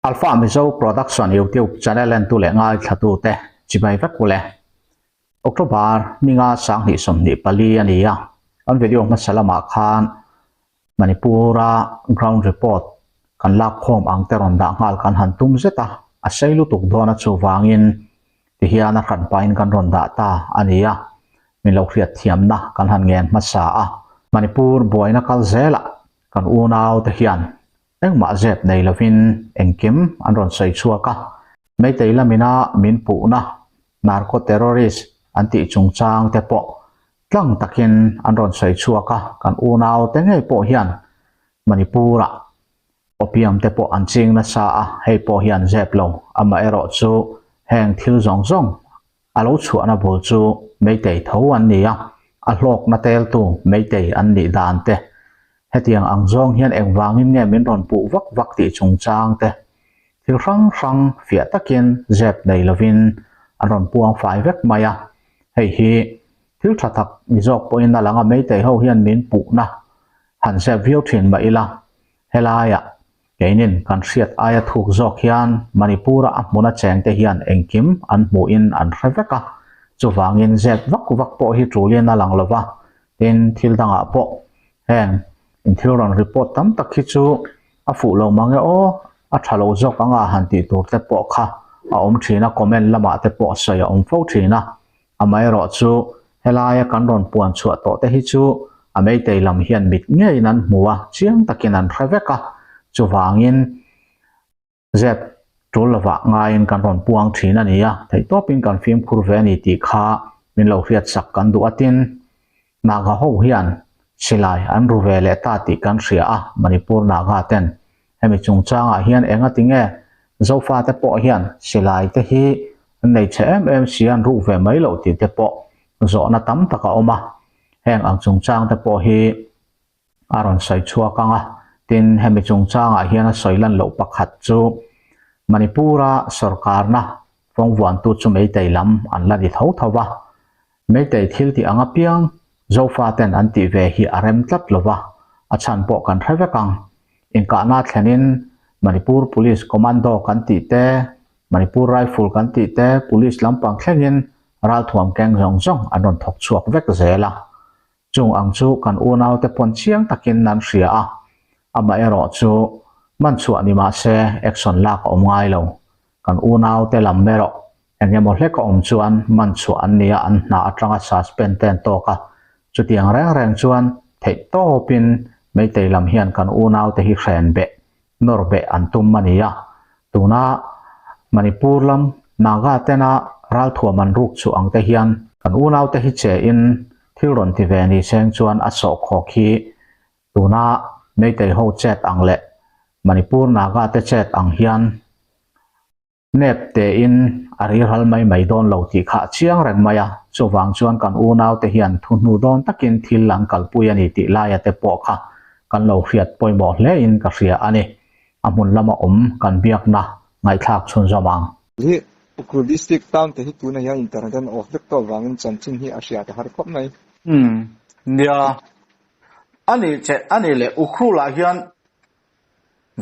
Alpha Mizo Production YouTube channel entu leh ngaithlatute chibai vek ule. October ninga sanghnih 24 a ni a, kan video hmasa lamah khan Manipur-a ground report kan lak khawm ang te rawn dah nghal kan han tum zet a, a sei lutuk dawn a chuvangin tihian a hran pahin kan rawn dah ta a ni a, min lo hriat thiamna kan han ngen hmasa a. Manipur buaina kal zelah kan unaute hian Engmah zep nei lovin engkim an rawn sawi chhuak a, Meitei lamina min puhna narco-terrorist an tih chungchang te pawh tlang takin an rawn sawi chhuak a, kan unau te ngei pawh hian Manipur-ah opium te pawh an ching nasa a, hei pawh hian zep lo, amaherawhchu heng thil zawng zawng A lo chhuahna bul chu Meitei tho an ni a, a hlawkna teltu Meitei an nih dan te, hetiang ang zawng hian engvangin nge min rawn puh vak vak tih chungchang te, thil hrang hrang fiah takin zep nei lovin an rawn puang fai vek mai a. Hei hi thil tha tak ni zawk pawhin a lang a, Meitei ho hian min puhna han zep viau thin mah ila, helaiah Keinin kan hriat aia thuk zawk hian Manipur-a a hmuna chengte hian engkim an hmuhin an hre vek a, chuvangin zep vak vak pawh hi tulin a lang lo va, tin thil dangah pawh heng in thil rawn report tam tak hi chu a fuh lo mang e aw, a tha lo zawk anga han tih tur te pawh kha a awm thin a, comment lamah te pawh sawi a awm fo thin a. Amaherawhchu, helaia kan rawn puan chhuah tawh te hi chu a Meitei lam hian mit ngeiin an hmu a, chiang takin an hre vek a, chuvangin zep tul lovah ngaiin kan rawn puang thin a ni a, theihtawpin kan fimkhur ve a ni tih kha min lo hriatsak kan duh a tin, Naga ho hian silai an ru ve leh ta tih kan hria a, Manipur Naga ten hemi chungchangah hian enga tinge Zofate pawh hian silai te hi an nei chhe em em si an ruk ve mai loh tih te pawh zawhna tam tak a awm a, heng ang chungchang te pawh hi a rawn sawi chhuak ang a, tin hemi chungchangah hian a sawi lan loh pakhat chu Manipur-a sawrkarna fawngvuantu chu Meitei lam an la ni tho tho va, Meitei thil tih ang apiang Zofa ten an tih ve hi a rem tlat lo va, a chhan pawh kan hre vek ang. Inkahna thlenin Manipur Police Commando kan tih te, Manipur Rifle kan tih te, Police lampang thlengin ralthuam keng zawng zawng an rawn thawk chhuak vek zel a. Chung ang chu kan unaute pawn chiang takin an hria a, amaherawhchu man chhuah ni mah se action lak a awm ngai lo. Kan unaute lam erawh eng emaw hlek a awm chuan man chhuah an nia an hna atanga suspend te an tawk a, chutiang reng reng chuan theih tawpin Meitei lam hian kan unaute hi hren beh nawr beh an tum a ni a, tuna Manipur lam Naga tena ralthuam an ruk chhuah ang te hian kan unaute hi che in thil rawn ti ve ni seng chuan a sawhkhawk hi tuna Meitei ho chet ang leh Manipur Naga te chet ang hian Nep tein a rilral mai mai dawn lo tih kha a chiang reng mai a, chuvang chuan kan unaute hian thu hnu dawn takin thil an kalpui a ni tih laia te pawh kha kan lo hriat pawimawh hlein ka hria a ni. A hmun lama awm kan biakna ngaihthlak chhunzawm ang. Hi Ukhrul District town te hi tunah hian internet an off vek tawh avangin chanchin hi a hriat a har khawp mai. Umm nia, a nih che a nih leh Ukhrul ah hian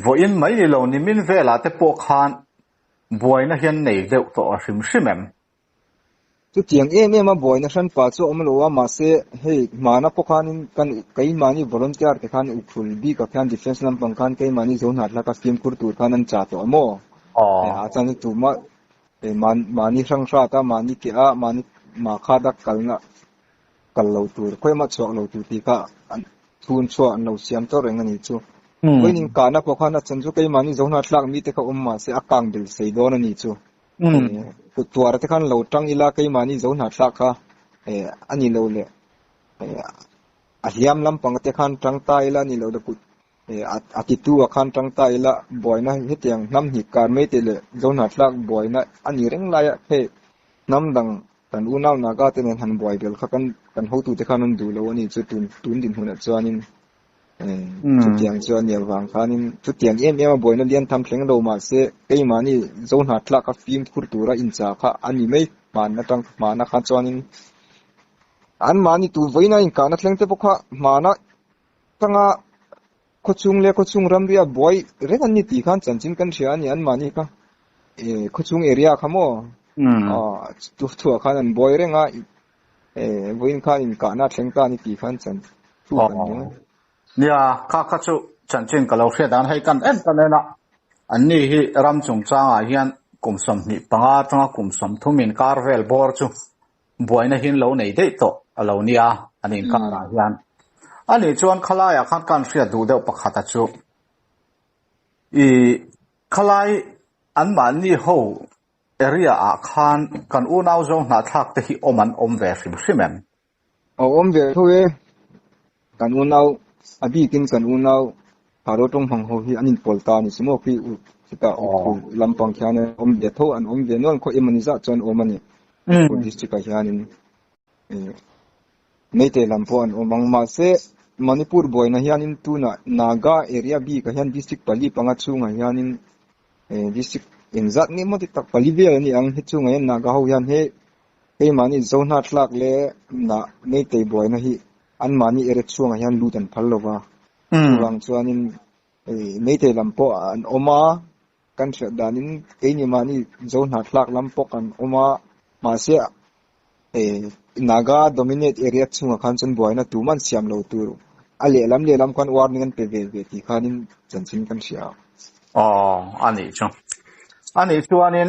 Vawiin mai ni lo nimin velah te pawh khan buaina hian nei deuh tawh a hrim hrim em? Chutiang em em a buaina hranpa chu a awm lo a, mahse hei hmana pawh khanin kan keimahni volunteer te khan Ukhrul bikah khian defence lampang khan keimahni Zohnahthlak a fimkhur tur khan an chah tawh a maw? A chuan chu tumah mahni hrang hrat a, mahni keh a, mahni mahkhat a kalna kal lo tur, khawiah chhuak lo tur tih kha thun chhuah an lo siam tawh reng a ni chu. Vawiin inkahna pawh khan a chan chu keimahni zo hnathlak mite kha awm mahse a kang bel sei dawn a ni chu. Kut tuar te khan lo tang ila keimahni zo hnathlak kha a ni lo leh a hliam lampang te khan tang ta ila a ni lo le kut a titu ah khan tang ta ila buaina hetiang hnam hnih kar mai te leh zo hnathlak buaina a ni reng laia hei hnam dang Kan unau Naga te nen han buai bel kha kan kan hotute khan an duh lo a ni chu tun tun dinhmunah chuanin chutiang chu a nih avang khanin chutiang em em a buaina lian tham thleng lo mahse keimahni Zohnahthlak a fimkhur tura inchah kha a ni mai hman atang hmana kha chuanin anmahni tu vawiina inkahna thleng te pawh kha hmana tanga. Khawchhung leh khawchhung ramria buai reng an ni tih khan chanchin kan hria a ni anmahni kha eh khawchhung area kha maw chu thuah khan an buai reng a eh vawiin khan inkahna a thleng ta a ni tih khan chan thu kan dawng a. Nia, kha kha chu chanchin ka lo hriat dan hei kan en kan en a, anni hi ram chungchangah hian kum 25 atanga kum 30 inkar vel bawr chu buaina hi an lo nei daih tawh a lo nia an inkarah hian. A nih chuan khalaiah khan kan hriat duh deuh pakhata chu i khalai anmahni ho area ah khan kan unau zo hnahthlak te hi awm an awm ve hrim hrim em? A awm ve tho e, kan unau a bikin kan unau Tharo tawng hmang ho hi an inpawl ta a ni chu maw khi chutah Ukhrul lampang khian an awm ve tho an awm ve nual khaw emawni zah chuan awm a ni. Ukhrul district ah hianin Meitei lam pawh an awm ang mahse Manipur buaina hianin tunah Naga area bikah hian district pali panga chhungah hianin district engzat nge maw ti tak pali vel a ni ang he chungah hian Naga ho hian he keimahni Zohnahthlak leh Meitei buaina hi anmahni area chhungah hian lut an phal lo va. Chuvang chuanin Meitei lam pawh an awm a, kan hriat danin keini mahni Zohnahthlak lam pawh kan awm a, mahse Naga dominate area chhungah khan chuan buaina tumah an siam lo tur a lehlam lehlam khan warning an pe ve ve tih khanin chanchin kan hria a. Aw, a nih chu. A nih chuanin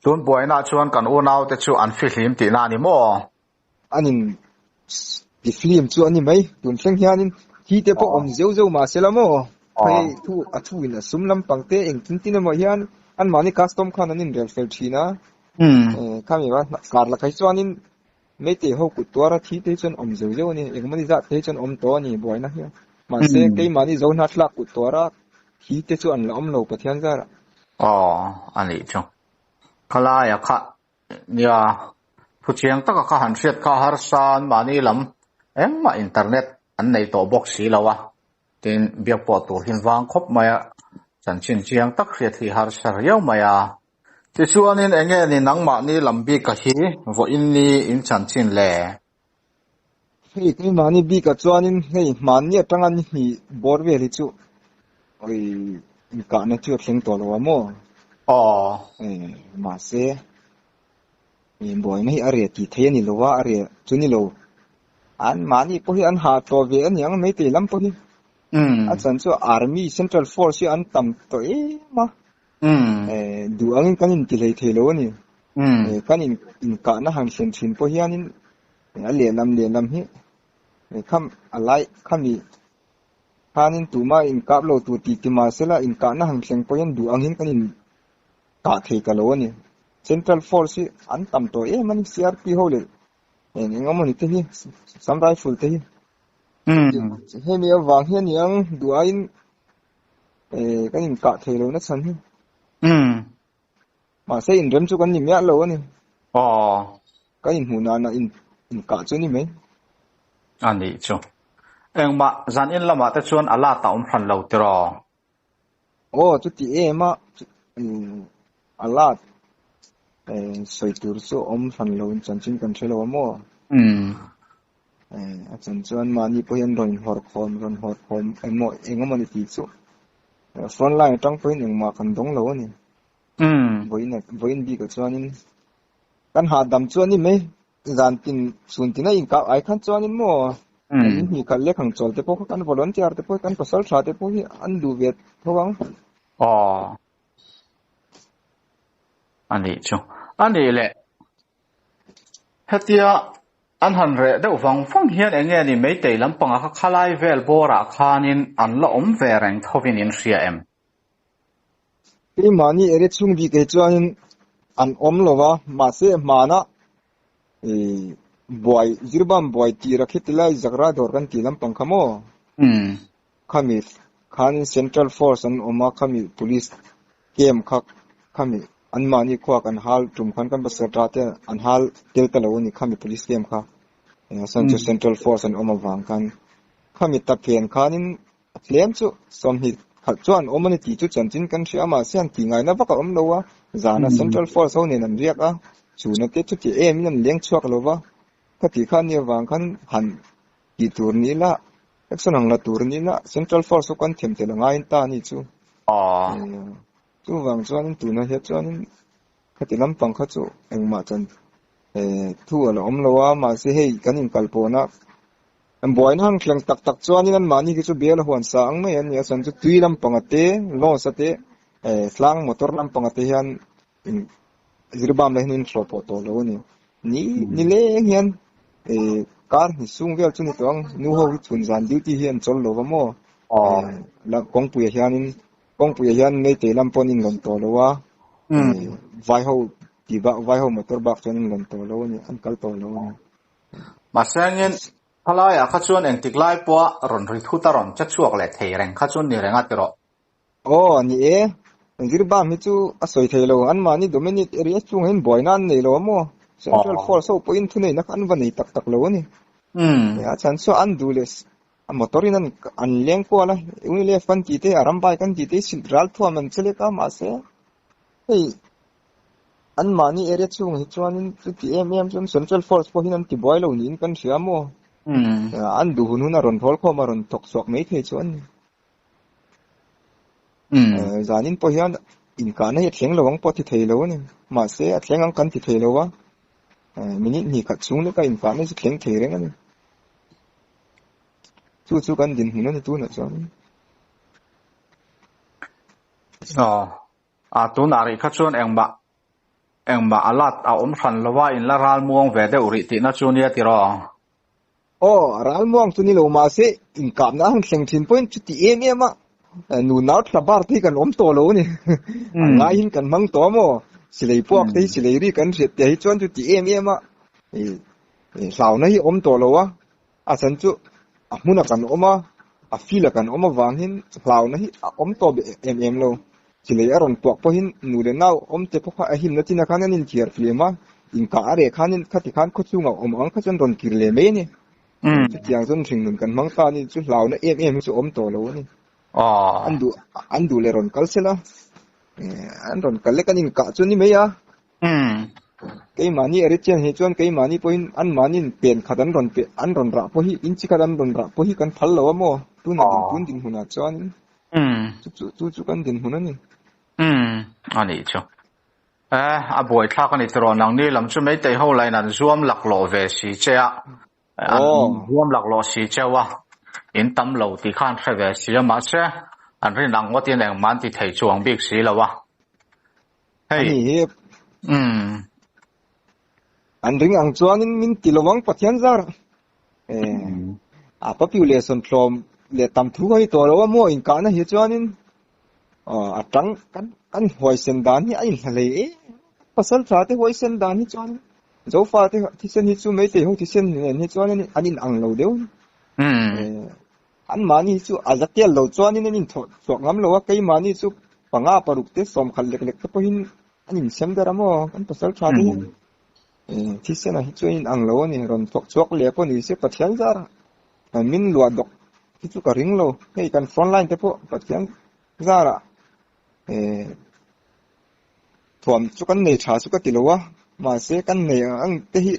tun buainaah chuan kan unaute chu an fihlim tihna a ni maw? Anin ti film chu a ni mai tun thleng hianin thi te pawh awm zeuh zeuh mahse la maw hei thu a thu in a sum lampang te engtin tin emaw hian anmahni custom khan an inrel fel thin a khami va kar lakah hi chuanin Meitei ho kut tuara thi te hi chuan awm zeuh zeuh a ni engmawni zat te hi chuan awm tawh a ni buaina hian mahse keimahni zo hnathlak kut tuara thi te chu an la awm lo Pathian zarah. Aw a nih chu khalaia kha Nia, thu chiang taka kha han hriat kha harsa an mahni lam engmah internet an nei tawh bawk si lo a, tin biak pawh tur hin vang khawp mai a, chanchin chiang tak hriat hi harsa riau mai a. Tichuanin enge ni nangmahni lam bika hi vawiin ni in chanchin le? Hei keimahni bikah chuanin hei hmanni atanga ni hnih bawr vel hi chu oi inkahna chu a thleng tawh lo a maw? Aw. Mahse buaina hi a reh tih theih a ni lo a, a reh chu ni lo. An mahni pawh hi an hah tawh ve a niang maitei lam pawh hi. A chan chu army central force hi an tam tawh em a. Duh angin kan inti hlei thei lo a ni. Kan inkahna han thlen thin pawh hianin a lehlam lehlam hi kham a lai khami khanin tuma inkap lo tur tih ti mahse la inkahna han thleng pawh hian duh angin kan inkah thei ta lo a ni. Central force hi an tam tawh em a ni CRP ho leh eng eng emawni te hi Assam Rifle te hi. Hemi avang hian niang duh aiin kan inkah thei lo na chhan hi. Mahse inrem chu kan ni miah lo a ni. Aw. Kan inhmuh nana in inkah chu ni mai. A nih chu. Engmah zan in lamah te chuan a lat a awm hran lo tiraw? Aw chuti em a a lat sawi tur chu awm hran lo in chanchin kan hre lo a maw? A chan chuan mahni pawh hian rawn inhawr khawm rawn hawr khawm emaw eng emaw ni tih chu front line atang pawhin engmah kan dawng lo a ni. Vawiin vawiin bikah chuanin kan hahdam chu a ni mai zan tin chhun tin a inkah ai khan chuanin maw in hnih khat lek ang chawl te pawh kha kan volunteer te pawh hi kan pasal tha te pawh hi an duh ve tho ang. Aw a nih chu a nih leh hetia an han reh deuh vang vang hian eng nge ni meitei lampangah kha khalai vel bawrah khanin an la awm ve reng thovin in hria em? Keimahni area chhung bik hi chuanin an awm lo va, mahse hmana buai Jiribam buai tira khiti lai Zakra dawr kan tih lampang kha maw? Khami khanin Central Force an awm a, khami Police camp kha khami anmahni khuak an hal tum khan kan pasal ta te an hal tel ta lo a ni khami Police camp kha. Central Force an awm avang khan khami taphen khanin A tlem chu 20 khalh chuan awm a ni tih chu chanchin kan hria a, mahse an tih ngaina vak a awm lo a, zana Central Force ho nen an riak a, chuna te chuti em in an leng chhuak lo va, ka tih kha ni avang khan han tih tur ni la Action ang la tur ni la Central Force ho kan them tel a ngaiin ta a ni chu. Chuvang chuanin tunah hian chuanin khati lampang kha chu engmah chan thu a la awm lo a, mahse hei kan inkalpawhna buaina han thleng tak tak chuanin anmahni khi chu bial a huan sa ang mai an ni a, chuan chu tui lampanga te, laws a te, tlang motor lampanga te hian zirbam lah hian in hlawh pawh tawh lo a ni. Ni ni leng hian kar hni sung vel chu ni tawh ang nu ho hi chhun zan duty hi an chawl lo va maw? Kawngpuiah hianin kawngpuiah hian meitei lam pawh an inlawn tawh lo a, vai ho tih bak vai ho motor bak chuan an inlawn tawh lo a ni, an kal tawh lo a ni. Mahse angin thalaiah kha chuan engtik lai pawha rawn ri thut a rawn che chhuak leh thei reng kha chuan ni reng a ti rawh. Aw, ni e. Zirbam hi chu a sawi thei lo. Anmahni Dominic area chungah hian buaina an nei lo a maw? Central Force ho pawhin thuneihna kha an va nei tak tak lo a ni. A chhan chu an duh leh a motor in an leng kual a, Unilef kan tih te, a ram bike kan tih te hi ral thuam an che lek a, mahse hei anmahni area chungah hi chuanin chuti em em chuan Central Force pawh hian an ti buai lo niin kan hria a maw? An duh hun hun a rawn hawl khawm a rawn thawk chhuak mai thei chu a ni. Zanin pawh hian inkahna hi a thleng lo ang pawh a ti thei lo a ni. Mahse a thleng ang kan ti thei lo a, minute hnih khat chhung leka inkahna hi chu thleng thei reng a ni. Chu chu kan dinhmun a ni tunah chuan. Aw, a tunah rih kha chuan engmah engmah a lat a awm hran lo a, inla ral muang ve deuh rih tihna chu nia tiraw? Aw, a ral muang chu ni lo mahse inkapna a han thleng thin pawhin chuti em em a, nunau thla bar te hi kan awm tawh lo a ni. A ngaihin kan hmang tawh a maw? Silei puak te hi silei ri kan hriat piah hi chuan chuti em em a hlauna hi a awm tawh lo a, a chhan chu a hmuna kan awm a, a feel a kan awm avangin hlauna hi a awm tawh em em lo. Chilei a rawn puak pawhin nu leh nau awm te pawh kha a himna chinah khan an inthiar flim a, inkah a reh khanin khati khan khawchhungah awm ang kha chuan rawn kir leh mai a ni. Chutiang chuan hringnun kan hmang ta a ni chu hlauna em em hi chu awm tawh lo a ni. An duh an duh leh rawn kal sela, an rawn kal lek an inkah chu a ni mai a. Keimahni Eritrean hi chuan keimahni pawhin anmahniin pen khat an rawn pe an rawn rah pawh hi inchi khat an rawn rah pawh hi kan phal lo a maw? Tunah din tun dinhmunah chuanin chu chu chu chu kan dinhmun a ni. Umm a nih chu. E a buaithlak a ni tiraw nangni lam chu Meitei ho lain an zuam laklawh ve si che a. An zuam laklawh si cheu a, in tam lo tih kha an hre ve si a, mahse an rin ang ngawtin engmah an ti thei chuang bik si lo a. Hei. Ani hi. Umm. An ring ang chuanin min ti lo ang Pathian zar. Eh. A papiu leh sawntlawm leh tam thu kha ni tawh lo a maw inkahna hi chuanin a tang kan kan huaisen dan hi a inhla hlei em. Pasal tha te huaisen dan hi chuan Zofa te thisen hi chu Meitei ho thisen nen hi chuan an in ang lo deuh. Anmahni hi chu a za tel lo chuanin an inthawh chhuak ngam lo a, keimahni chu panga paruk te sawmkhat lek lek te pawhin an insem ber a maw, kan pasal tha te hian thisen ah hi chuan in ang lo a ni, rawn thawk chhuak leh pawh ni se Pathian zar ah min luah dawk hi chu ka ring lo, hei kan front line te pawh Pathian zar ah thuam chu kan nei tha chu ka ti lo a, mahse kan nei ang ang te hi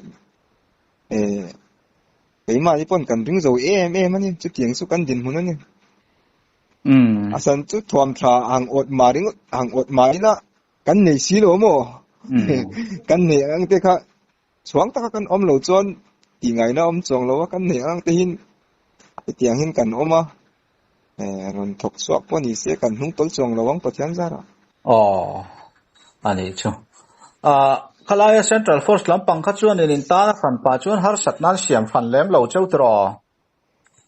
Keimahni pawn kan ring zo em em a ni, chutiang chu kan dinhmun a ni. A san chu thuam tha hang awt mah ringawt hang awt mah ila kan nei si lo maw? Kan nei ang te kha chhuang taka kan awm lo chuan tih ngaihna awm chuang lo a, kan nei ang te hin hetiang hin kan awm a, rawn thawk chhuak pawh ni se kan hnung tawl chuang lo ang Pathian zarah. Aw, a nih chu. Ah, khalaia Central Force lampang kha chuan in intan a hran pah chuan harsat nan siam hran lem lo cheu tiraw?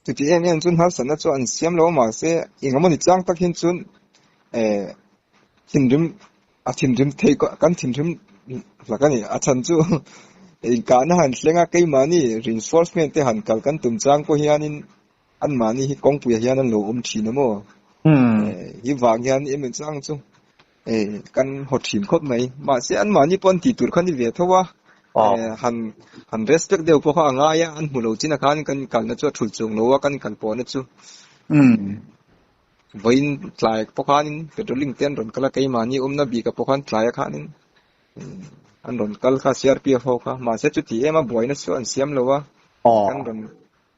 Chuti em em chuan harsatna chu an siam lo mahse engemaw ni chang tak hin chuan eh thinrim a thinrim thei kan thinrim hlak a ni. A chhan chu inkahna han thleng a keimahni reinforcement te han kal kan tum chang pawh hianin Anmahni hi kawngpuiah hian an lo awm thin a maw? Hi vang hian em em chang chu kan haw thin khawp mai. Mahse anmahni pawh an tih tur kha ni ve tho a, han han respect deuh pawh kha a ngai a, an hmu lo chin ah khan kan kalna chu a thul chung lo a, kan kal pawhna chu. Vawiin tlai pawh khanin patrolling te an rawn kal a, keimahni awmna bikah pawh khan tlai ah khanin an rawn kal kha CRPF ho kha. Mahse chuti em a buaina chu an siam lo a, kan rawn.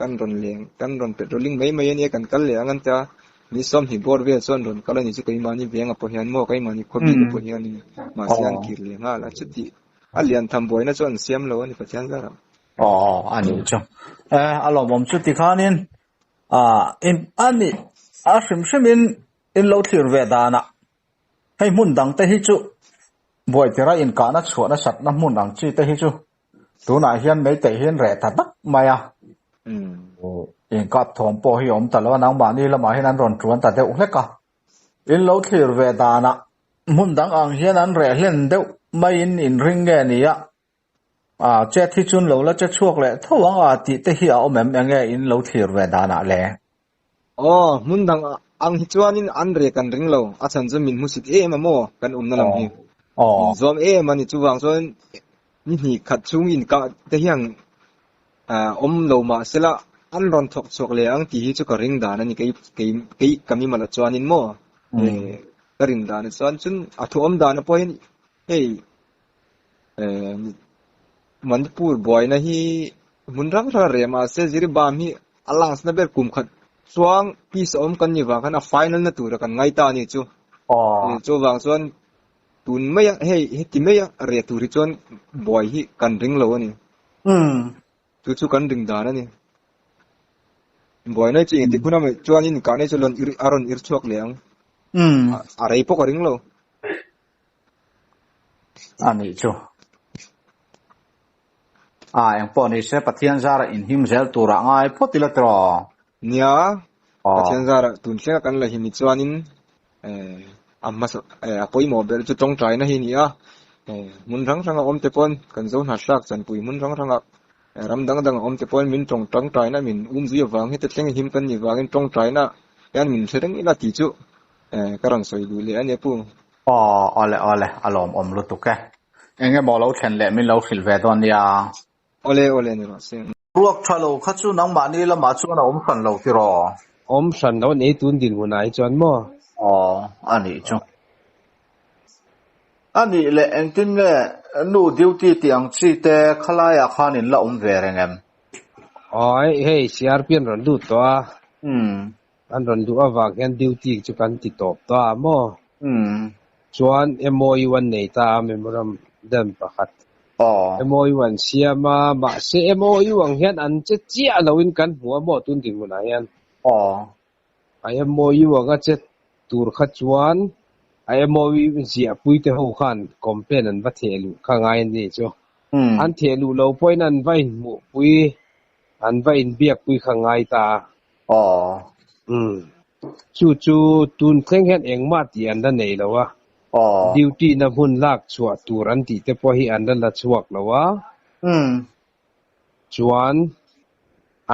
Kan rawn leng, kan rawn patrolling mai mai a nia, kan kal leh ang an ti a. Ni sawmhnih bawr vel chuan rawn kal a ni chu keimahni venga pawh hian maw, keimahni khaw bika pawh hian mahse an kir leh nghal a, chuti a lian tham buaina chu an siam lo a ni Pathian zarah. Aw a nih chu. E a lawmawm chu tikhanin a a nih a hrim hrimin in lo thlir ve danah hei hmun dang te hi chu buai tira inkahna chhuah nasatna hmun ang chi te hi chu Tunah hian meitei hian reh ta tak mai a. Inkap thawm pawh hi awm ta lo a, nangmahni lamah hian an rawn tuan ta deuh hlek a. In lo thlir ve danah hmun dang ang hian an reh hlen deuh maiin in ring nge ni a, a chet hi chun lo la che chhuak leh tho ang a tih te hi a awm em enge in lo thlir ve danah le? Aw, hmun dang ang hi chuanin an reh kan ring lo, a chhan chu min hmusit em a maw kan awmna lam hi. Min zuam em a ni, chuvang chuan ni hnih khat chhung inkah te hian awm lo mah sela an rawn thawk chhuak leh ang tih hi chu ka ring dan a ni, kei kei kei ka mimal ah chuanin maw ka rin dan ah chuan chun a thu awm dan ah pawhin hei Manipur buaina hi hmun hrang hrang a reh mahse Jiribam hi a last na ber kum khat chuang peace a awm kan ni vang khan a final na tura kan ngai ta a ni chu. Chuvang chuan tun mai a hei heti mai a reh tur hi chuan buai hi kan ring lo a ni. Chu chu kan ring dan a ni. Buaina hi chu engtik huna mai chuanin kahna hi chu a rawn ir chhuak leh ang. A rei pawh ka ring lo. A nih chu. A engpawh ni se Pathian zara inhim zel turah ngai phawt ila tiraw? Nia, Pathian zara tun thlenga kan la him hi chuanin a hmasa a pawimawh ber chu tawngtaina hi a ni a. Hmun hrang hranga awm te pawn kan zo hnahthlak chanpui hmun hrang hranga ram dang danga awm te pawn min tawng tangtaina min um zui avang heti thleng him kan nih vangin tawngtaina hian min hre reng ila tih chu ka rawn sawi duh leh a nia pu. Aw, awle awle, a lawmawm lutuk e. Eng emaw lo thlen leh min lo hrilh ve dawn nia. Awle awle ni rawh se. Ruak tha lo kha chu nangmahni lamah chuan a awm hran lo tiraw? Awm hran lo nei tun dinhmunah hi chuan maw? Aw, a nih chu. A nih leh engtin nge nu duty tih ang chi te khalaiah khan in la awm ve reng em? Aw, hei CRP an rawn lut tawh a. Umm. An rawn duh avang hian duty chu kan ti tawp ta a maw? Chuan MOU an nei ta a, memorandum pakhat. MOU an siam a, mahse MOU ang hian an che chiah loin kan hmu a maw tun dinhmunah hian? A MOU anga che tur kha chuan a MOU ziahpui te ho khan complaint an va theh luh kha ngai a ni chu. An theh luh lo pawhin an va inhmuhpui, an va inbiakpui kha ngai ta a. Aw. Umm. Chu chu tun thleng hian engmah tih an la nei lo a. Aw. Duty na hmun lak chhuah tur an tih te pawh hi an la la chhuak lo a. Umm. Chuan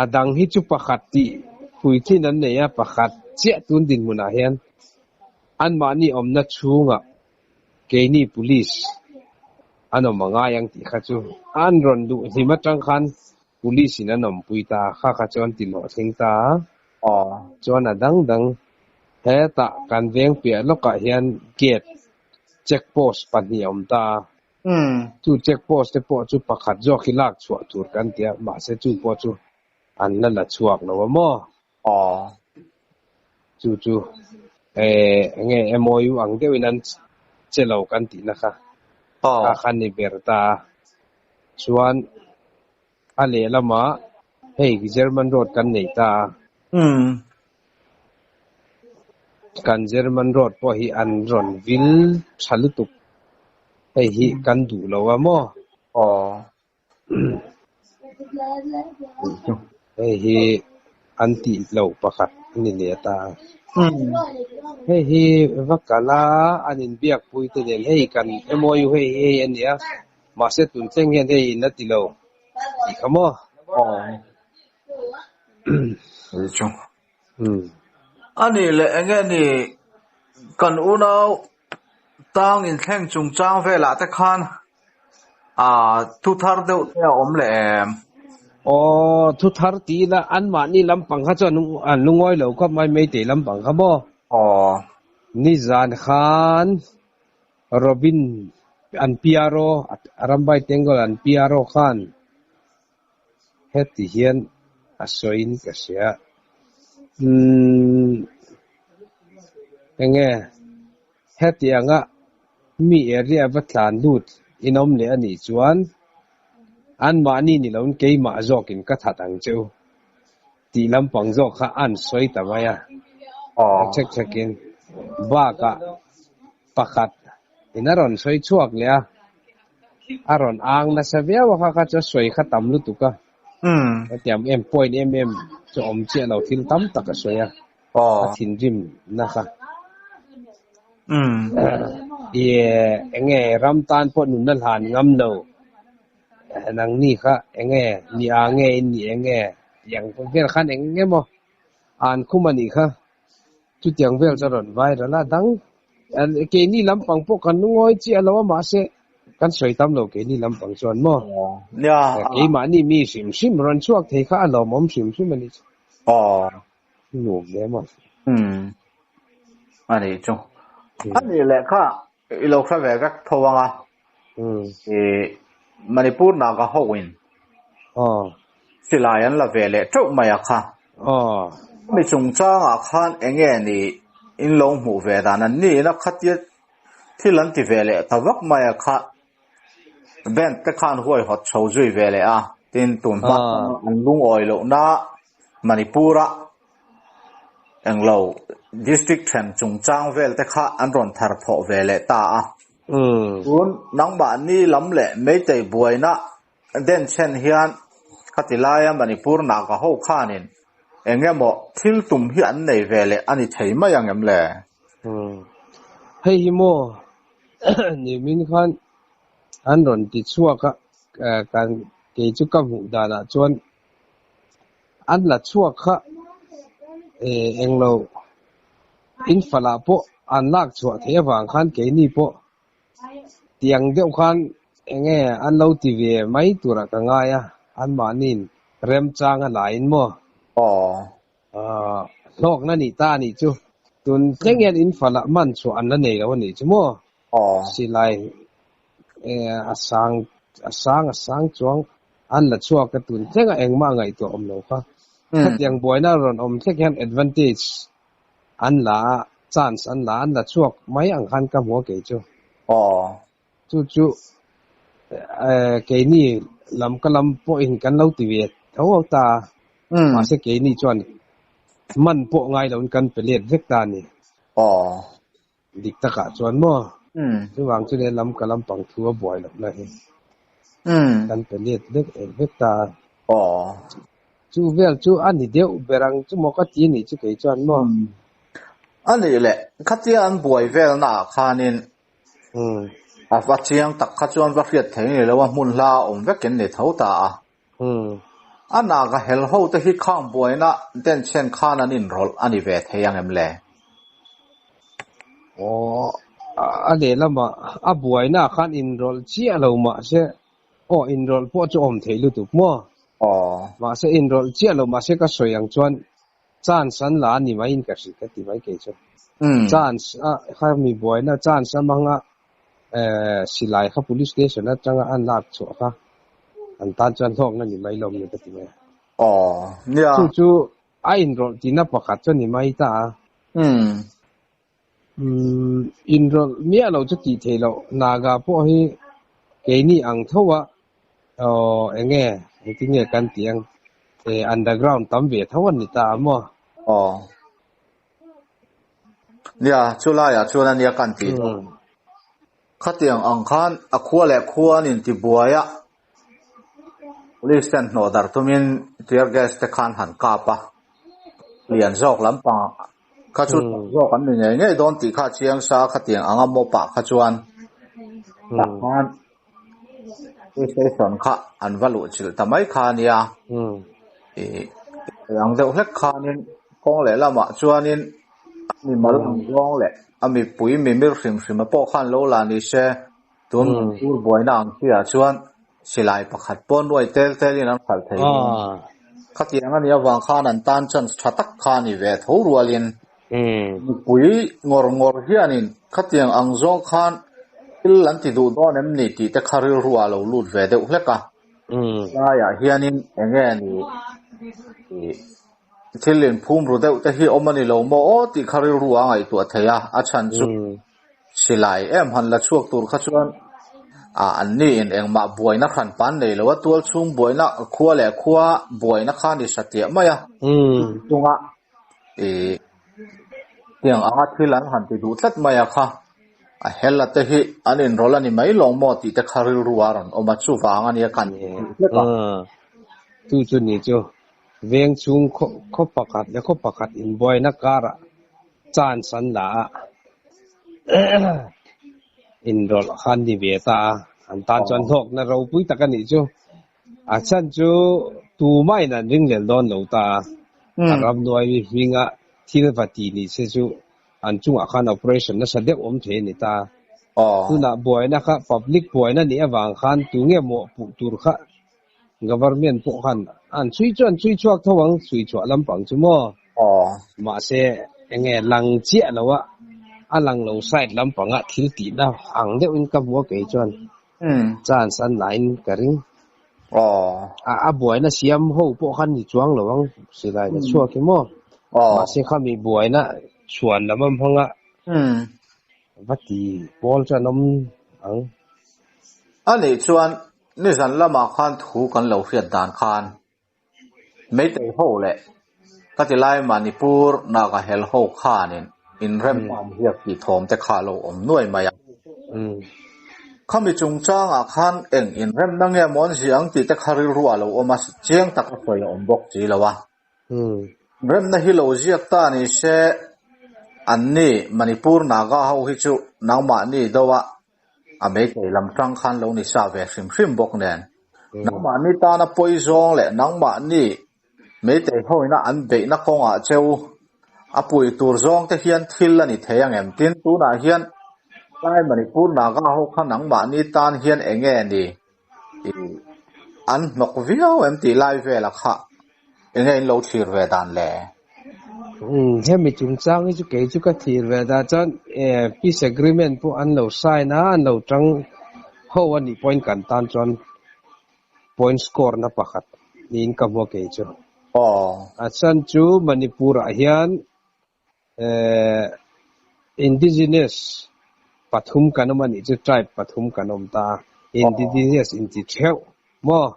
a dang hi chu pakhat tih puitlin an nei a, pakhat chiah tun dinhmunah hian anmahni awmna chhungah keini police an awm a ngai ang tih kha chu an rawn luh hlim atang khan Police in an awmpui ta a, kha kha chuan ti hlawh thleng ta a. Aw. Chuan a dang dang hetah kan veng piah lawkah hian gate check post pahnih a awm ta a. Umm. Chu check post te pawh chu pakhat zawk hi lak chhuah tur kan ti a, mahse chu pawh chu an la la chhuak lo a maw? Aw. Chu chu eh enge MOU ang deuhin an che lo kan tihna kha. Aw. Kha kha ni ber ta a. Chuan a lehlamah hei German road kan nei ta a. Umm. Kan German road pawh hi an rawn vil tha lutuk. Hei hi kan duh lo a maw? Aw. Hei hi an tih loh pakhat a ni leh ta. Hei hi va kal a, an inbiakpui te nen hei kan MOU hei hi hei a ni a, mahse tun thleng hian hei in la ti lo tih kha maw? A nih leh eng nge ni kan unau Tang inthleng chungchang velah te khan thu thar deuh te a awm leh em? Aw, thu thar ti ila anmahni lampang kha chuan an lungawi lo khawp mai Meitei lampang kha maw? Aw. Nizan khan Robin an PRO, Rambai Tengol an PRO khan heti hian. A sawiin ka hria. Umm enge hetianga mi area va tlan lut in awm leh a nih chuan anmahni ni loin keimah zawkin ka that ang che u tih lampang zawk kha an sawi ta mai a. Chek chhekin bakah pakhat in a rawn sawi chhuak leh a, a rawn ang nasa viau a kha kha chu a sawi kha tam lutuk a. Hetiang em point em em chu awm chiah lo thil tam tak a sawi a, a thinrim nasa. Ih enge ram tan pawh nunna hlan ngam lo nangni kha enge ni a nge in ni enge tiang vel khan eng emaw an khum a nih kha. Chutiang vel chu a rawn viral a, dang keini lampang pawh kan lungawi chiah lo a, mahse kan sawi tam lo keini lampang chuan maw? Keimahni mi hrim hrim rawn chhuak thei kha a lawmawm hrim hrim a ni chu. Nuam hle maw? Umm a nih chu. A nih leh kha i lo hre ve vek tho ang a. Ih Manipur Naga ho in silai an la ve leh teuh mai a kha. Mi chungchangah khan eng nge ni in lo hmuh ve dan an niin a khatia thil an ti ve leh ta vak mai a kha. Band te khan huaihawt chho zui ve leh a, tin tun hma an lungawi lohna Manipur-a englo district then chungchang vel te kha an rawn thar thawh ve leh ta a. Tun nangmahni lam leh Meitei buaina denchhen hian khati laia Manipur Naga ho khanin eng emaw thil tum hi an nei ve leh a ni thei mai ang em le? Hei hi maw nimin khan an rawn ti chhuak a, kan kei chu ka hmuh danah chuan an la chhuak kha englo infalah pawh an lak chhuah theih avang khan keini pawh tiang deuh khan enge an lo ti ve mai turah ka ngai a, anmahniin remchang a laiin maw? Hlawkna nih ta a nih chu. Tun thleng hian in falah man chhuah an la nei lo a nih chu maw? Silai a sang a sang a sang chuang an la chhuak a tun thleng a engmah ngaihtuah awm lo kha. Khatiang buaina rawn awm thlek hian advantage an la a, chance an la a, an la chhuak mai ang khan ka hmu a kei chu. Chu chu keini lam ka lam pawhin kan lo ti ve tho ho ta a, mahse keini chuan man pawh ngai loin kan pe let vek ta a ni. Dik takah chuan maw? Chuvang chu le lam ka lampang thu a buai lohna hi kan pe let vek vek ta a. Chu vel chu a ni deuh ber ang chu maw ka ti a nih chu kei chuan maw? A nih leh, khatia an buai velnaah khanin A va chiang tak kha chuan va hriat thei ni lo a, hmun hla a awm vekin ni tho ta a. A naga hel ho te hi khang buaina denchhen khan an inrawlh a ni ve thei ang em le? Aw, a lehlamah a buaina khan inrawlh chiah lo mahse, aw inrawlh pawh chu awm thei lutuk maw? Aw. Mahse inrawlh chiah lo mahse ka sawi ang chuan Chance an la a ni mai in ka hrilh ka ti mai kei chu. Chance a kha mi buaina chance a hmang a silai kha police station atanga an lak chhuah kha an tan chuan hlawkna ni mai lo ni ka ti mai. Aw nia. Chu chu a inrawlh tihna pakhat chu a ni mai ta a. Umm inrawlh miah lo chu tih theih loh Naga pawh hi keini ang tho a aw eng nge engtin nge kan tih ang eh underground tam ve tho a ni ta a maw? Aw nia chulaiah chuan a nia kan tih dawn. Khatiang ang khan a khua leh khua an intibuai a, police ten hnawh darh tumin tear gas te khan han kap a, lian zawk lampang kha chu tam zawk an ni ngei ngei dawn tih kha a chiang sa a, khatiang anga mawp ah kha chuan tah khan police station kha an va luh chilh ta mai kha a nia, ih ang deuh hlek khanin kawng lehlamah chuanin mi mal ang zawng leh a mipui mimir hrim hrim a pawh khan lo la ni se, tun Manipur buaina ang chiah chuan silai pakhat pawh nuai tel telin an khalh thei dawn. Khatiang a nih avang khan an tan chance tha tak kha a ni ve tho rualin mipui ngawr ngawr hianin khatiang ang zawng khan thil an ti duh dawn em ni tih te kha rilru ah lo lut ve deuh hlek a. Laiah hianin eng nge ni? Thil inphum ru deuh te hi awm a ni lo maw aw tih kha rilru a ngaihtuah thei a, a chhan chu silai em han la chhuak tur kha chuan an ni in engmah buaina hran pan nei lo a, tual chhung buaina khua leh khua buaina kha ni satliah mai a, chunga tiang anga thil an han ti duh tlat mai a kha a hel a te hi an inrawlh a ni mai lawng maw tih te kha rilru a rawn awm a, chuvang a nia kan ti hlek a. Chu chu ni chu veng chhung khaw pakhat leh khaw pakhat inbuaina karah chance an la a, inrawlh kha an ni ve ta a, an tan chuan hlawkna ropui tak a nih chu. A chhan chu tumahin an ringlel dawn lo ta a, a ramhnuai hminga thil va ti ni se chu an chungah khan operation nasa deuh awm thei a ni ta. Tunah buaina kha public buaina nih avang khan tunge mawhpuh tur kha Government pawh khan an chhui chu an chhui chhuak tho ang, chhui chhuah lampang chu maw? Mahse enge lang chiah lo a, a lang lo side lampanga thil tihna ang deuhin ka hmu a kei chuan chance an la in ka ring. A buaina siam ho pawh khan ni chuang lo ang silai la chhuak hi maw? Mahse khami buaina chhuan lam a hmang a va ti pawl chu an awm ang. A nih chuan Nizan lamah khan thu kan lo hriat dan khan Meitei ho leh ka ti lai Manipur Naga hel ho khanin inremna an ziak tih thawm te kha a lo awm nuai mai a. Khami chungchangah khan eng inremna nge maw an ziah ang tih te kha rilru a lo awm a, chiang taka sawi a awm bawk si lo a. Remna hi lo ziak ta ni se anni Manipur Naga ho hi chu nangmahni deuha A meitei lam tang khan lo ni sa ve hrim hrim bawk nen, nangmahni tana pawi zawng leh nangmahni meitei hoina an beihna kawngah cheu a pui tur zawng te hian thil a ni thei angem? Tin, tunah hian tlai Manipur Naga ho kha nangmahni tan hian enge ni an hnawk viau em tih lai vela kha enge in lo thlir ve dan le? Umm hemi chungchang hi chu kei chu ka thlir ve dan chuan peace agreement pawh an lo sign a, an lo tang ho a nih pawhin kan tan chuan point score na pakhat niin ka hmu a kei chu. A chhan chu Manipur ah hian Indigenous pathum kan awm a nih chu tribe pathum kan awm ta a, indigenous inti theuh maw?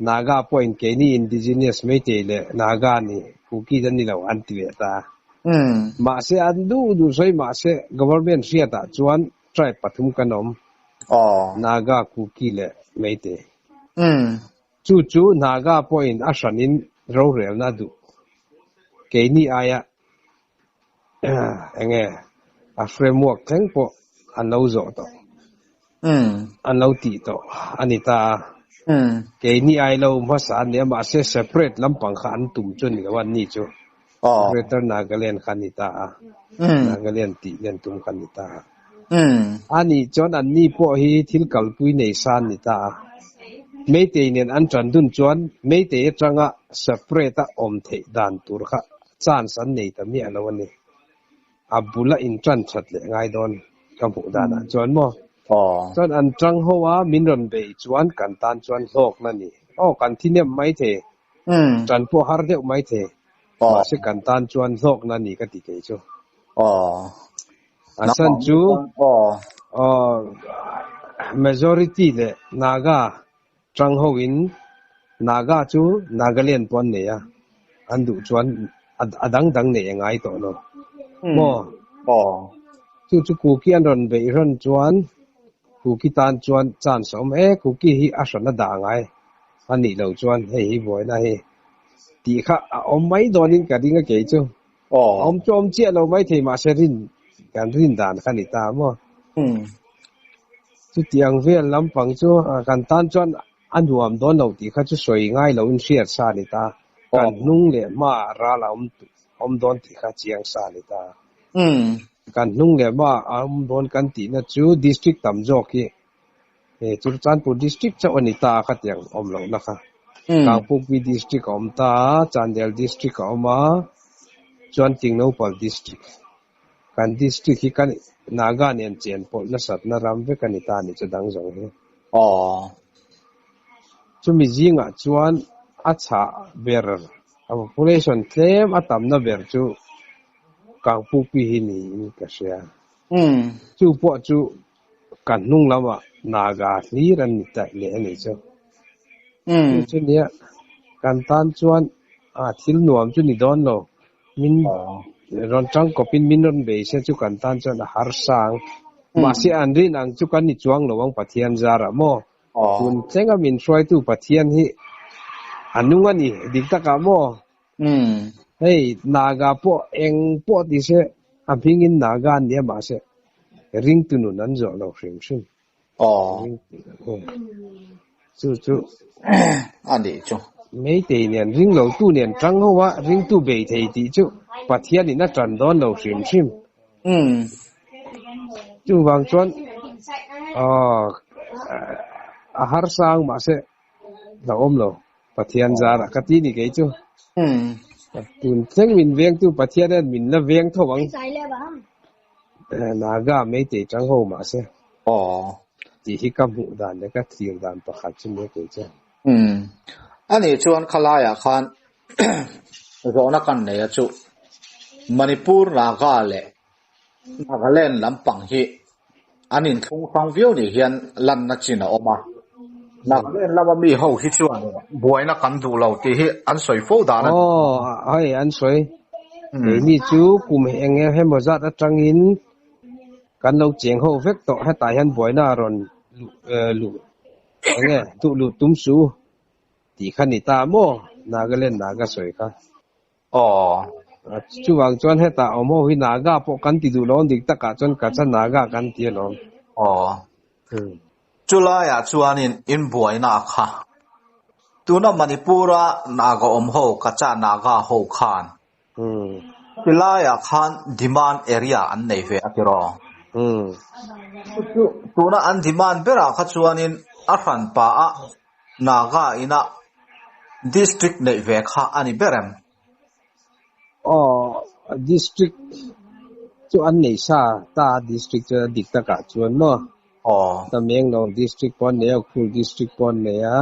Naga pawhin keini indigenous Meitei leh Naga ni Kuki an ni lo an ti leh ta a. Mahse an duh duh sawi mahse government hriatah chuan tribe pathum kan awm, Naga, Kuki leh Meitei. Chu chu Naga pawhin a hranin rorelna a duh. Keini aia enge a framework thleng pawh an lo zawh tawh, an lo tih tawh a ni ta a. Keini ai lo hmasa an ni a, mahse separate lampang kha an tum chu a ni lo a, anni chu Greater Nagaland kha a ni ta a, Nagaland tih len tum kha a ni ta a. A nih chuan anni pawh hi thil kalpui nei sa an ni ta a. Meitei nen an tan dun chuan Meitei atanga separate a awm theih dan tur kha chance an nei ta miah lo a ni. A bul a intan that leh ngai dawn ka hmuh danah chuan maw. Chuan an tang ho a min rawn bei chuan kan tan chuan hlawkna ni. Aw kan thi nem mai thei. Tan pawh har deuh mai thei. Mahse kan tan chuan hlawkna ni ka ti kei chu. A chhan chu majority leh Naga tang ho in Naga chu Nagaland pawh an nei a, an duh chuan a dang dang neih a ngai tawh lo maw? Chu chu Kuki an rawn beih rawn chuan Kuki tan chuan chance a awm e, Kuki hi a hran a dah ngai a nih loh chuan hei hi buaina hi tih kha a awm mai dawnin ka ring a kei chu. Awm chu awm chiah lo mai thei mahse rin kan rin dan kha ni ta maw? Chutiang vel lampang chu kan tan chuan a nuam dawn lo tih kha chu sawi ngai loin hriat sa a ni ta. Kan hnung leh hmaah ral a awm dawn tih kha chiang sa a ni ta. Kan hnung leh hmaah a awm dawn kan tihna chu district tam zawk hi Churachandpur district chauh a ni ta a khatiang awm lohna kha. Kangpukpi district a awm ta a, Chandel district a awm a, chuan Tingnopal district. Kan district hi kan Naga nen chen pawlh nasatna ram vek a ni ta a ni chu dang zawng hi. Chumi zingah chuan A chhah ber a population tlem a tamna ber chu Kangpukpi hi niin ka hria. Chu pawh chu kan hnung lamah Naga hlir an ni ta leh a nih chu. Chu chu nia kan tan chuan a thil nuam chu ni dawn lo. Min rawn tangkawpin min rawn bei se chu kan tan chuan a harsa ang. Mahse an rin ang chu kan ni chuang lo ang Pathian zarah maw? Tun tlenga min hruaitu Pathian hi a nung a ni dik takah maw? Hei Naga pawh eng pawh ti se a hmingin Naga an nia mahse ringtu nun an zawh lo hrim hrim. Chu chu a nih chu. Meitei nen ring lo tu nen tang ho a ringtu bei thei tih chu Pathian in a tan dawn lo hrim hrim. Chuvang chuan a harsa ang mahse la awm lo Pathian zarah ka ti ni kei chu. Tun thleng min vengtu Pathian hian min la veng tho ang. Naga Meitei tang ho mahse tih hi ka hmuh dan leh ka thlir dan pakhat chu nia kei chu. Ani chuan khalaiah khan zawhna kan nei a chu Manipur Naga leh Nagaland lampang hi an inthlung hrang viau ni hian lanna chin a awm a. Nagaland lama mi ho hi chuan buaina kan duh lo tih hi an sawi fo dan a ni. Aw, hei an sawi. Keini chu kum eng emaw zat atangin kan lo cheng ho vek tawh. Hetah hian buaina a rawn luh eng nge duh luh tum su tih kha ni ta maw? Nagaland Naga sawi kha. Aw. Chuvang chuan hetah awm ho hi Naga pawh kan ti duh lo ang dik takah chuan Kacha Naga kan ti alawm. Aw. Chulaiah chuanin inbuaina kha tuna Manipura Naga awm ho Kacha Naga ho khan tilaiah khan demand area an nei ve a tiraw. Chu tuna an demand berah kha chuanin a hranpa a Naga ina district neih ve kha a ni ber em? Aw, district chu an nei sa ta district chu a dik takah chuan maw? Aw. Tamenglong district pawh an nei a, Ukhrul district pawh an nei a,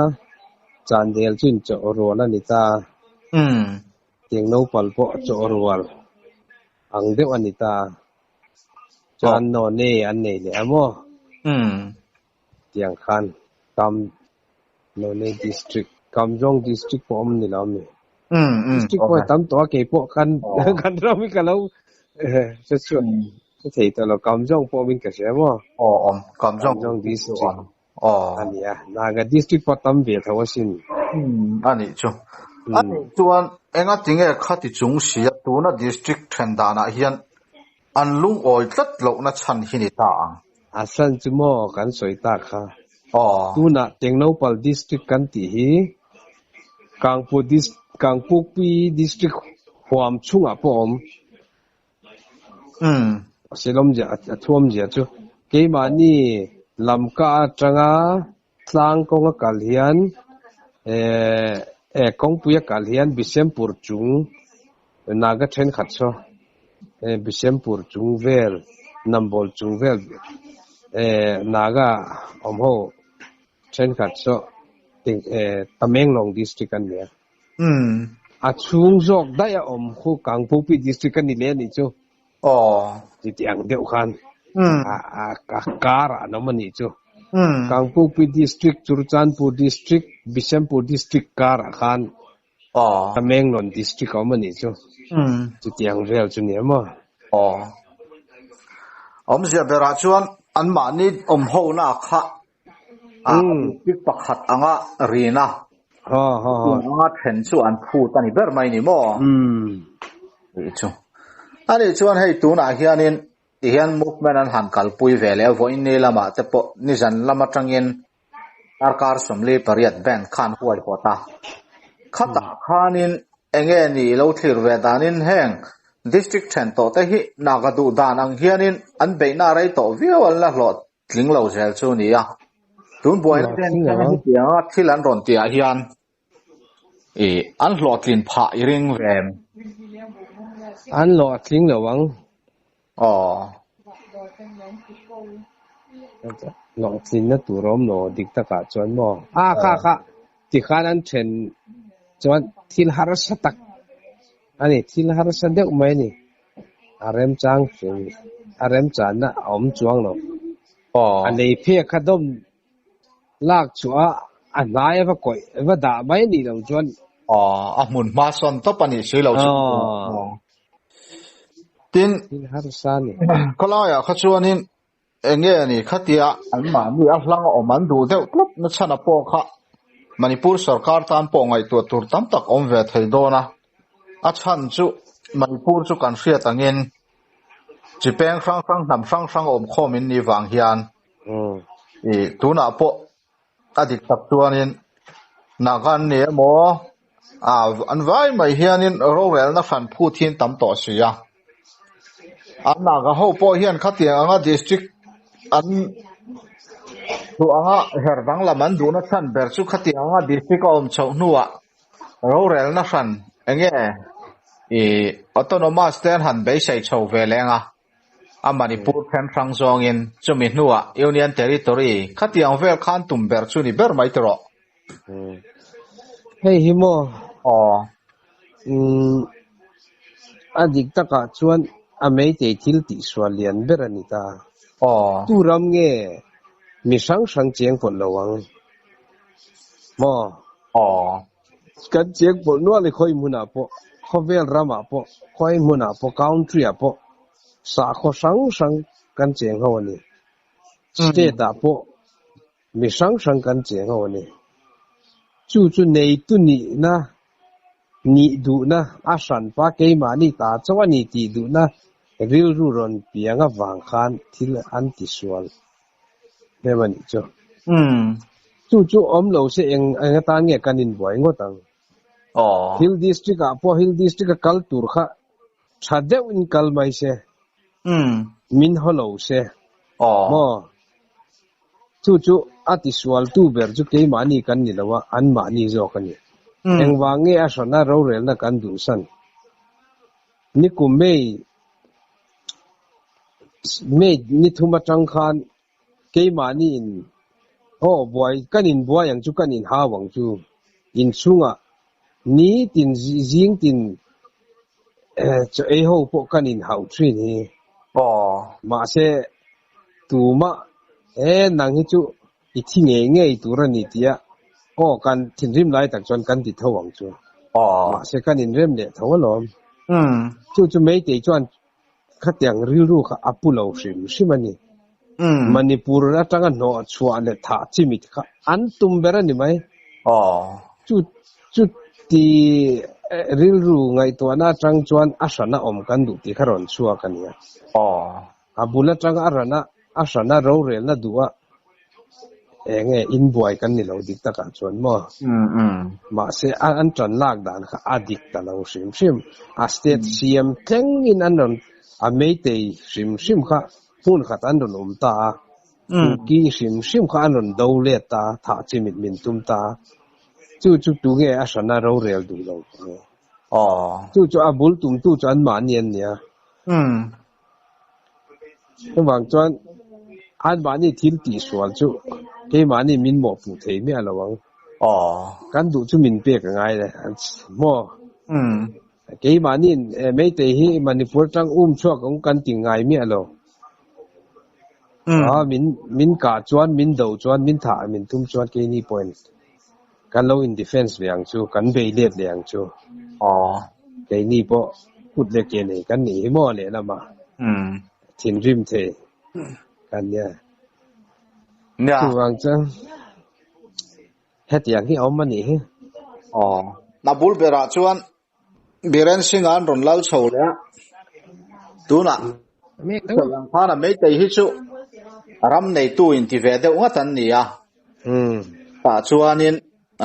Chandel chu inchawh rual a ni ta. Tiang naupang pawh chawh rual ang deuh a ni ta. Chuan None an nei leh a maw? Tiang khan Kam None District, Kamjong District pawh awm ni lo ami? District pawh tam tawh a kei pawh kan kan ram hi ka lo hre chhuak hre thei tawh lo Kamjong pawh awmin ka hria maw? Aw awm Kamjong District a ni a, Naga District pawh tam ve tho asin. A nih chu. A nih chuan enga tinge khati chung sia tuna District then danah hian An lungawi tlat lohna chhan hi ni ta ang. A san chu maw kan sawi ta kha. Aw. Tunah Tengnoupal District kan tih hi Kangpu Kangpukpi District huam chhungah pawh a awm. Umm. Silawmzia a thuamzia chu keimahni lamka atanga tlang kawnga kal hian eh kawngpui a kal hian Bisempur chung Naga thenkhat saw eh Bisempur chung vel Nambol chung vel eh Naga awm ho thenkhat saw eh Tamenglong district an ni a. A chhung zawk daih a awm khu Kangpokpi district a ni leh a nih chu. Aw. Titi ang deuh khan a kar ah an awm a nih chu. Kangpokpi district, Churachandpur district, Bishanpur district kar ah khan Tamenglong district a awm a nih chu. Chuti ang vel chu ni em aw. Aw. Awmzia berah chuan anmahni awm hona kha a district pakhat anga rin a anga then chu an phut a ni ber mai ni maw? Tih chu. Ani chuan hei tunah hianin tihian movement an han kalpui ve leh a, vawiin ni lamah te pawh nizan lam atangin darkar 48 band khan huaihawt a. Khatah khanin enge ni lo thlir ve danin heng district then tawh te hi Naga duh dan ang hianin an beihna rei tawh viau an la hlawh Tling lo zel chu ni a. Tun buaina ten hian hetianga thil an rawn tih ah hian ih an hlawhtlin phah i ring ve em? An hlawhtling lo ang. Aw. Hlawhtlinna tur a awm lo dik takah chuan maw? A kha kha tikhan an then. Chuan thil harsa tak ani, thil harsa deuh mai ani. A remchang hrim, a remchanna a awm chuang lo. A lei phek kha dawm lak chhuah a, a hnai a va kawih, va dah mai anih loh chuan. Aw, a hmun hma sawn tawp anih si lo chu. Tin, Thil harsa ani. Khawlaiah kha chuanin Eng nge ni khatia anmahni a hlang a awm an duh deuh tlat na chhan a pawh kha Manipur sorkar tan pawh ngaihtuah tur tam tak awm ve thei dawn a. A chhan chu Manipur chu kan hriat angin chi peng hrang hrang hnam hrang hrang awm khawm in nih vang hian i tunah pawh a dik tak chuanin Naga an ni emaw an vai mai hianin rorelna hran phut hi an tam tawh si a. An Naga ho pawh hian khatiang anga district an duh anga her danglam an duhna chhan ber chu khatiang anga district a awm chhoh hnuah rorelna hran enge ih autonomous te an han beisei chho ve leng a. A Manipur then hrang zawngin chumi hnuah Union Territory khatiang vel khan tum ber chu ni ber mai tawh. Hei hi maw? Aw. Umm a dik takah chuan a meitei thil tihsual lian ber a ni ta. Aw. Tu ram nge mi hrang hrang cheng pawlh lo ang maw? Aw. Kan cheng pawlh nual i khawi hmunah pawh, khawvel ramah pawh, khawi hmunah pawh, country ah pawh sakhaw hrang hrang kan cheng ho a ni. State ah pawh Mi hrang hrang kan cheng ho a ni. Chu chu neitu nihna, nih duhna, a hranpa keimahni ta chauh a ni tih duhna rilru rawn piang avang khan thil an ti sual em a nih chu. Chu chu awm lo se eng eng atan nge kan inbuai ngawt ang. Hill District ah pawh Hill District a kal tur kha tha deuhin kal mai se, min haw lo se maw? Chu chu a tisualtu ber chu keimahni kan ni lo a, anmahni zawk a ni. Engvang nge a hrana rorelna kan duhsan? Nikum May May ni thum atang khan keimahni in aw buai kan inbuai ang chu kan inhau ang chu inchhungah nitin zing tin chaw ei ho pawh kan inhauh thin hi. Mahse Tumah, He nang hi chu i thi ngei ngei tur a ni tia aw kan thinrim lai tak chuan kan ti tho ang chu. Mahse kan inrem leh tho alawm. Chu chu Meitei chuan khatiang rilru kha a pu lo hrim hrim a ni. Manipur atanga hnawh chhuah leh thah chimit kha an tum ber a ni mai. Chu chu ti rilru ngaihtuahna atang chuan a hrana awm kan duh tih kha rawn chhuak a nia. A bul atanga a rana a hrana rorelna duh a eng nge inbuai kan ni lo dik takah chuan maw? Mahse a an tan lak dan kha a dik ta lo hrim hrim. A state siam tlengin an rawn a meitei hrim hrim kha hmun khat an rawn awm ta a, Kuki hrim hrim kha an rawn do let ta a, thah chimit min tum ta a. Chu chu tunge a hrana rorel duh lo ang? Chu chu a bul tumtu chu anmahni an nia. Chuvang chuan anmahni thil tihsual chu keimahni min mawhpuh thei miah lo ang. Kan duh chu min pek a ngai le maw? Keimahni Meitei hi Manipur atang um chhuak ang kan ti ngai miah lo. Min min kah chuan min do chuan min thah min tum chuan keini pawhin kan lo in defense ve ang chu, kan bei let leh ang chu. Keini pawh kut leh ke nei kan nih hi maw lehlamah thinrim thei kan nia. Chuvang chuan hetiang hi a awm a nih hi. Na bul berah chuan Biren Singh an rawn lal chho leh a, tunah sawi ang khan a Meitei hi chu ram neitu inti ve deuh ngat an ni a, tah chuanin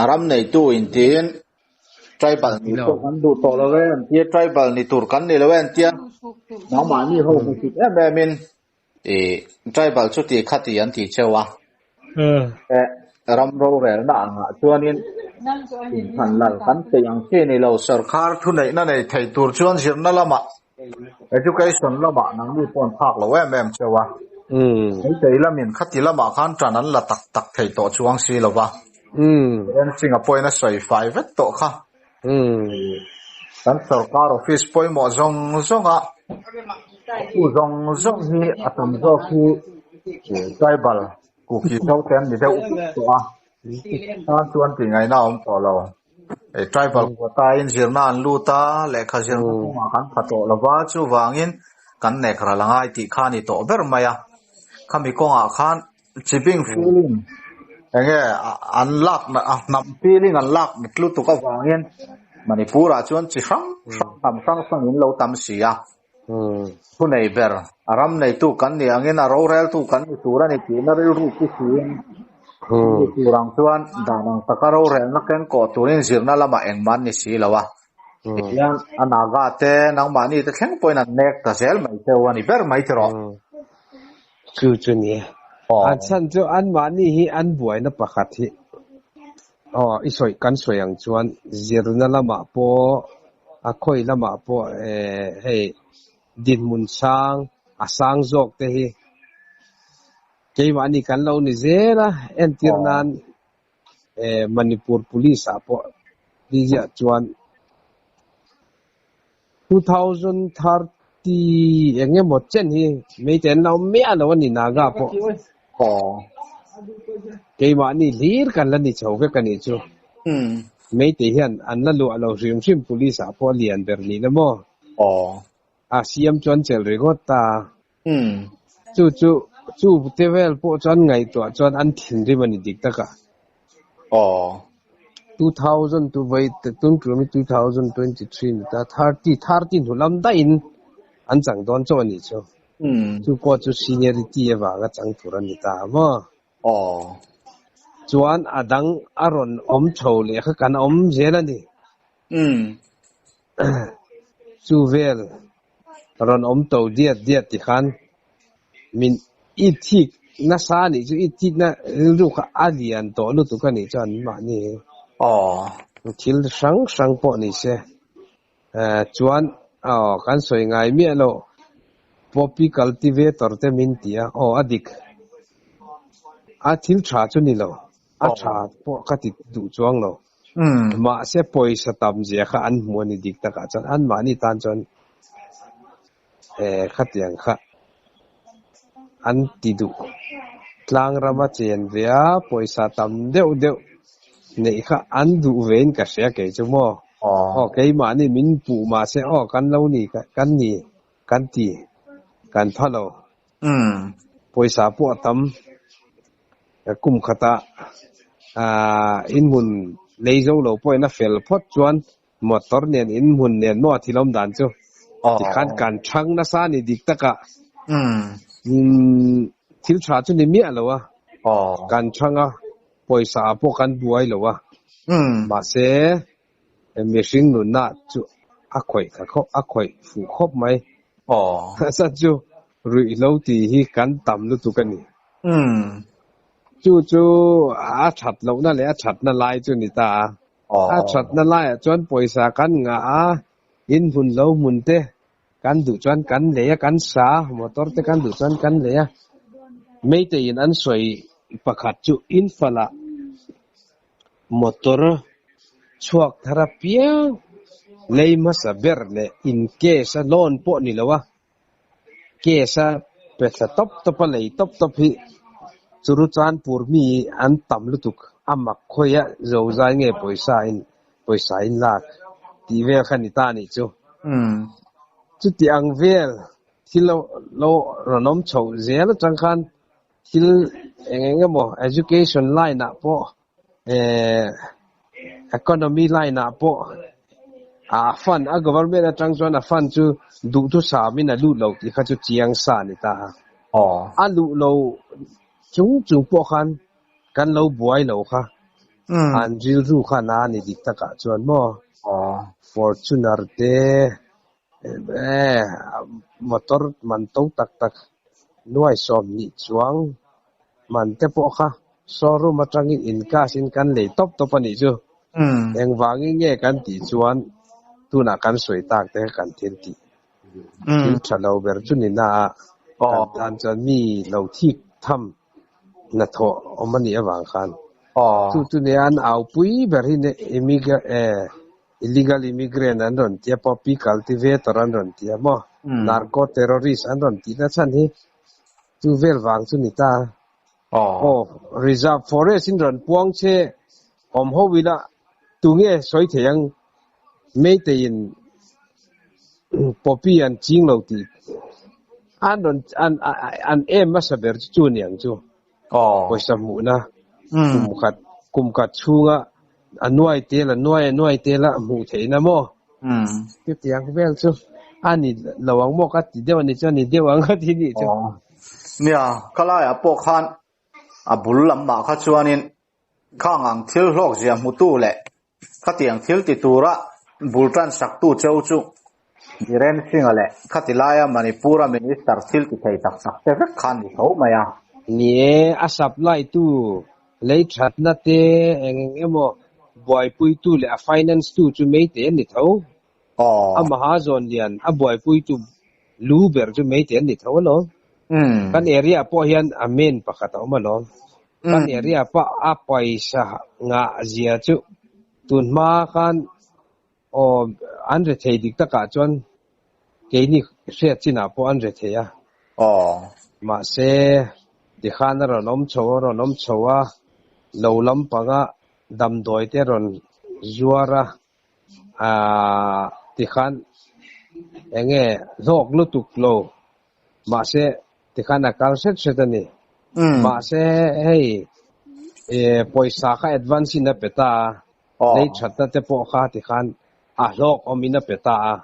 ram neitu intiin tribal ni pawh kan duh tawh lo e an tia, tribal ni tur kan ni lo e an tia, nangmahni ho hmusit em em in Ih, tribal chu ti kha ti an ti cheu a. Ram rorelna angah chuanin inthlan lal kan peih ang chi ni lo. Sorkar thuneihna nei thei tur chuan zirna lamah, education lamah nangni pawh an phak lo em em cheu a. Meitei lamin khati lamah khan ṭan an la tak tak thei tawh chuang si lo va. Fencing a pawhin a sawi fai vek tawh kha. Kan sorkar office pawimawh zawng zawnga thawktu zawng zawng hi a tam zawk hi tribal kuki zo te an ni deuh vek tawh a, tan chuan tihngaihna a awm tawh lo. Tribal quota in zirna an lut a, lehkha zirna kawngah kan pha tawh lo va, chuvangin kan nek ral a ngai tih kha a ni tawh ber mai a. Khami kawngah khan Chibing feeling enge an lak a hnam feeling an lak nat lutuk avangin Manipur ah chuan chi hrang hrang hnam hrang hrang in lo tam si a. Thu nei ber a ram neitu kan nih angin a roreltu kan ni tur a ni tihna rilru pu siin ni tur ang chuan dan ang taka rorelna keng kawh turin zirna lamah engmah an ni si lo a. Tihian a Naga te nangmahni te thleng pawhin an nek ta zel mai cheu a ni ber mai tiraw. Chu chu ni. A chhan chu anmahni hi an buaina pakhat hi aw i sawi kan sawi ang chuan zirna lamah pawh a khawi lamah pawh eh hei dinhmun sang a sang zawk te hi keimahni kan lo ni zel a entir nan eh Manipur Police ah pawh ziah chuan 2030 eng emaw chen hi Meitei an la awm miah lo a ni Naga pawh. Keimahni hlir kan la ni chho vek a nih chu. Meitei hian an la luah lo hrim hrim Police ah pawh a lian ber ni na maw? A siam chu an chelh ringawt ta. Chu chu chu te vel pawh chuan ngaihtuah chuan an thinrim a ni dik tak a. 2000 tu vai tun tum hi 2023 ni ta 30 30 hnu lam daihin an chang dawn chauh a nih chu. Chu pawh chu seniority avanga chang tur a ni ta maw? Chuan a dang a rawn awm chho leh kha kan awm zel a ni. Chu vel rawn awm to diat diat ti khan min i thik nasa a nih chu i thikna rilru kha a lian tawh lutuk a nih chuan mahni thil hrang hrang pawh ni se chuan aw kan sawi ngai miah lo poppy cultivator te min ti a aw a dik a thil tha chu ni lo a tha pawh ka ti duh chuang lo mahse pawisa tam zia kha an hmu a ni dik takah chuan anmahni tan chuan khatiang kha an ti duh tlang rama chen ve a pawisa tam deuh deuh neih kha an duh vein ka hria kei chu maw aw keimahni min puh mahse aw kan lo ni kan ni kan ti kan pha lo pawisa pawh a tam kum khata inhmun lei zo lo pawhin a fel phawt chuan motor nen inhmun nen maw thil awm dan chu tikhan kan thang nasa a ni dik taka thil tha chu ni miah lo a kan thang a pawisa pawh kan buai lo a mahse mihring nunna chu a khawih kha khawp a khawih fuh khawp mai sa chu ruihhlo tih hi kan tam lutuk a ni. Chu chu a that lohna leh a thatna lai chu ni ta a. A thatna laiah chuan pawisa kan ngah a, in hmun lo hmun te kan duh chuan kan lei a, kan sa a, motor te kan duh chuan kan lei a. Meiteiin an sawi pakhat chu Imphal-ah motor chhuak thar apiang lei hmasa ber leh in case a loan pawh ni lo a, Case a pe thla tawp tawp a lei tawp tawp hi Churuchanpur mi an tam lutuk a mak khawi a zozai nge pawisa in pawisa in lak tih vel kha ni ta nih chu. Chuti ang vel thil lo lo rawn awm chhoh zel atang khan thil eng eng emaw education line ah pawh eh economy line ah pawh a fund a government atang chuan a fund chu duhthusam in a lut lo tih kha chu chiang sa a ni ta a. A luh lo chung chung pawh khan kan lo buai lo kha an rilru kha na a ni dik takah chuan maw Fortuner te eh motor man to tak tak nuai sawmhnih chuang man te pawh kha showroom atangin in cash in kan lei tawp tawp a nih chu. Engvangin nge kan tih chuan tunah kan sawi tak te kha kan thil tih thil tha lo ber chu ni na a kan tan chuan mi lo thik tham hnathawh awm a nih avang khan chu chu nia an au pui ber hi Illegal immigrant an rawn tia, poppy cultivator an rawn tia maw, narco terrorist an rawn tih na chhan hi chu vel vang chu ni ta. Aw, reserve forest in rawn puang che awm ho ila tunge sawi thei ang Meiteiin poppy an ching lo tih an rawn an an em hmasa ber chu chu ni ang chu. Pawisa hmuhna kum khat kum khat chhunga a nuai tel a nuai a nuai tel a hmuh theihna maw? Chutiang vel chu a ni lo ang maw ka ti deuh a ni chu a ni deuh ang ka ti nih chu. Nia, khalaiah pawh khan a bul lamah kha chuanin khang ang thil hlawk zia hmutu leh khatiang thil ti tura bul tan saktu cheu chu Biren Singh-a leh khati laia Manipur-a Minister thil ti thei tak tak te vek khan ni tho mai a. Ni e, a supply tu lei thatna te eng eng emaw buaipuitu leh a finance tu chu Meitei an ni tho. A mahazawn lian a buaipuitu lu ber chu Meitei an ni tho alawm. Kan area ah pawh hian a main pakhat a awm alawm. Kan area pawh a pawisa ngah zia chu tun hma khan Aw, an re thei dik takah chuan keini hriat chinah pawh an re thei a. Aw. Mahse, tikhan a rawn awm chho a rawn awm chho a, lo lampanga damdawi te rawn zuar a, aah tikhan eng nge hlawk lutuk lo. Mahse, tikhan a kal hret hret a ni. Mahse, hei pawisa kha advance in a pe ta a. Lei thatna te pawh kha tikhan a hlawk awmin a pe ta a.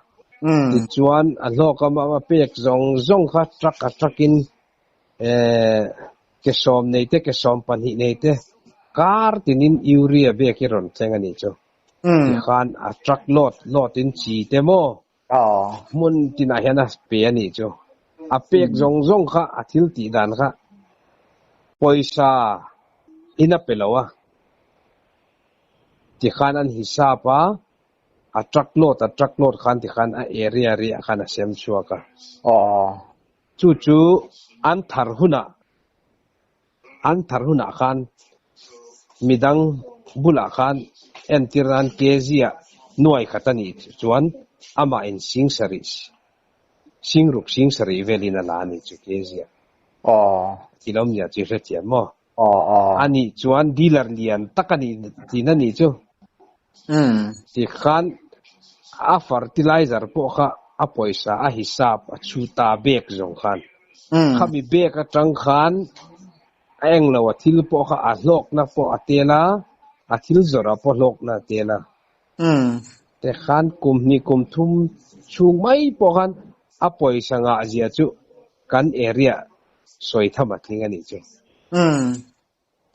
Tichuan a hlawk awm a pek zawng zawng kha truck a truck in ke sawm nei te ke sawm pahnih nei te kar tinin urea bek hi rawn thleng a nih chu. Tikhan a truck load load in chi te maw hmun tinah hian a pe a nih chu. A pek zawng zawng kha a thil tih dan kha pawisa in a pe lo a. Tikhan an hisap a, a truck load a truck load khan tikhan a area riah khan a sem chhuak a. Chu chu an thar hunah an thar hunah khan midang bulah khan entir nan kg ah nuai khat a nih chuan amah in sing sarih sing ruk sing sarih velin a la a nih chu kg ah. Thil awmzia chu i hrethiam maw? A nih chuan dealer lian tak a nih tihna nih chu. Tikhan a fertilizer pawh kha a pawisa a hisap a chhu ta bag zawng khan. Khami bag atang khan a englo a thil pawh kha a hlawkna pawh a tel a, a thil zawrh ah pawh hlawkna a tel a. Tikhan kum hnih kum thum chhung mai pawh khan a pawisa ngah zia chu kan area sawi tham a tling a nih chu.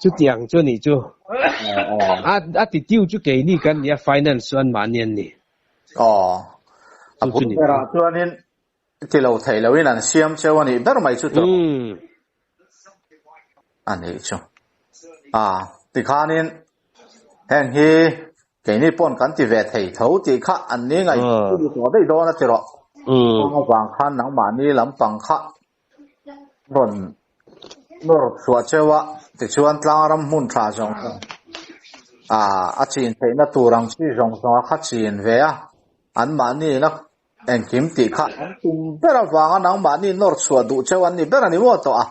Chutiang chu a nih chu. A a titiu chu keini kan nia finance chu anmahni an ni. Aw. A bul berah chuanin ti lo theih loin an siam cheu a nih ber mai chu tawh. A nih chu. A tikhanin heng hi keini pawn kan ti ve thei tho tih kha an ni ngaih tawh daih dawn a ti rawh. Avang khan nangmahni lampang kha rawn nawr chhuah cheu a, tichuan tlangram hmun tha zawng zawng ah a chin theihna tur ang chi zawng zawng a kha chin ve a, anmahni ina engkim tih kha an tum ber avanga nangmahni nawr chhuah duh cheu an ni ber a ni maw tawh a.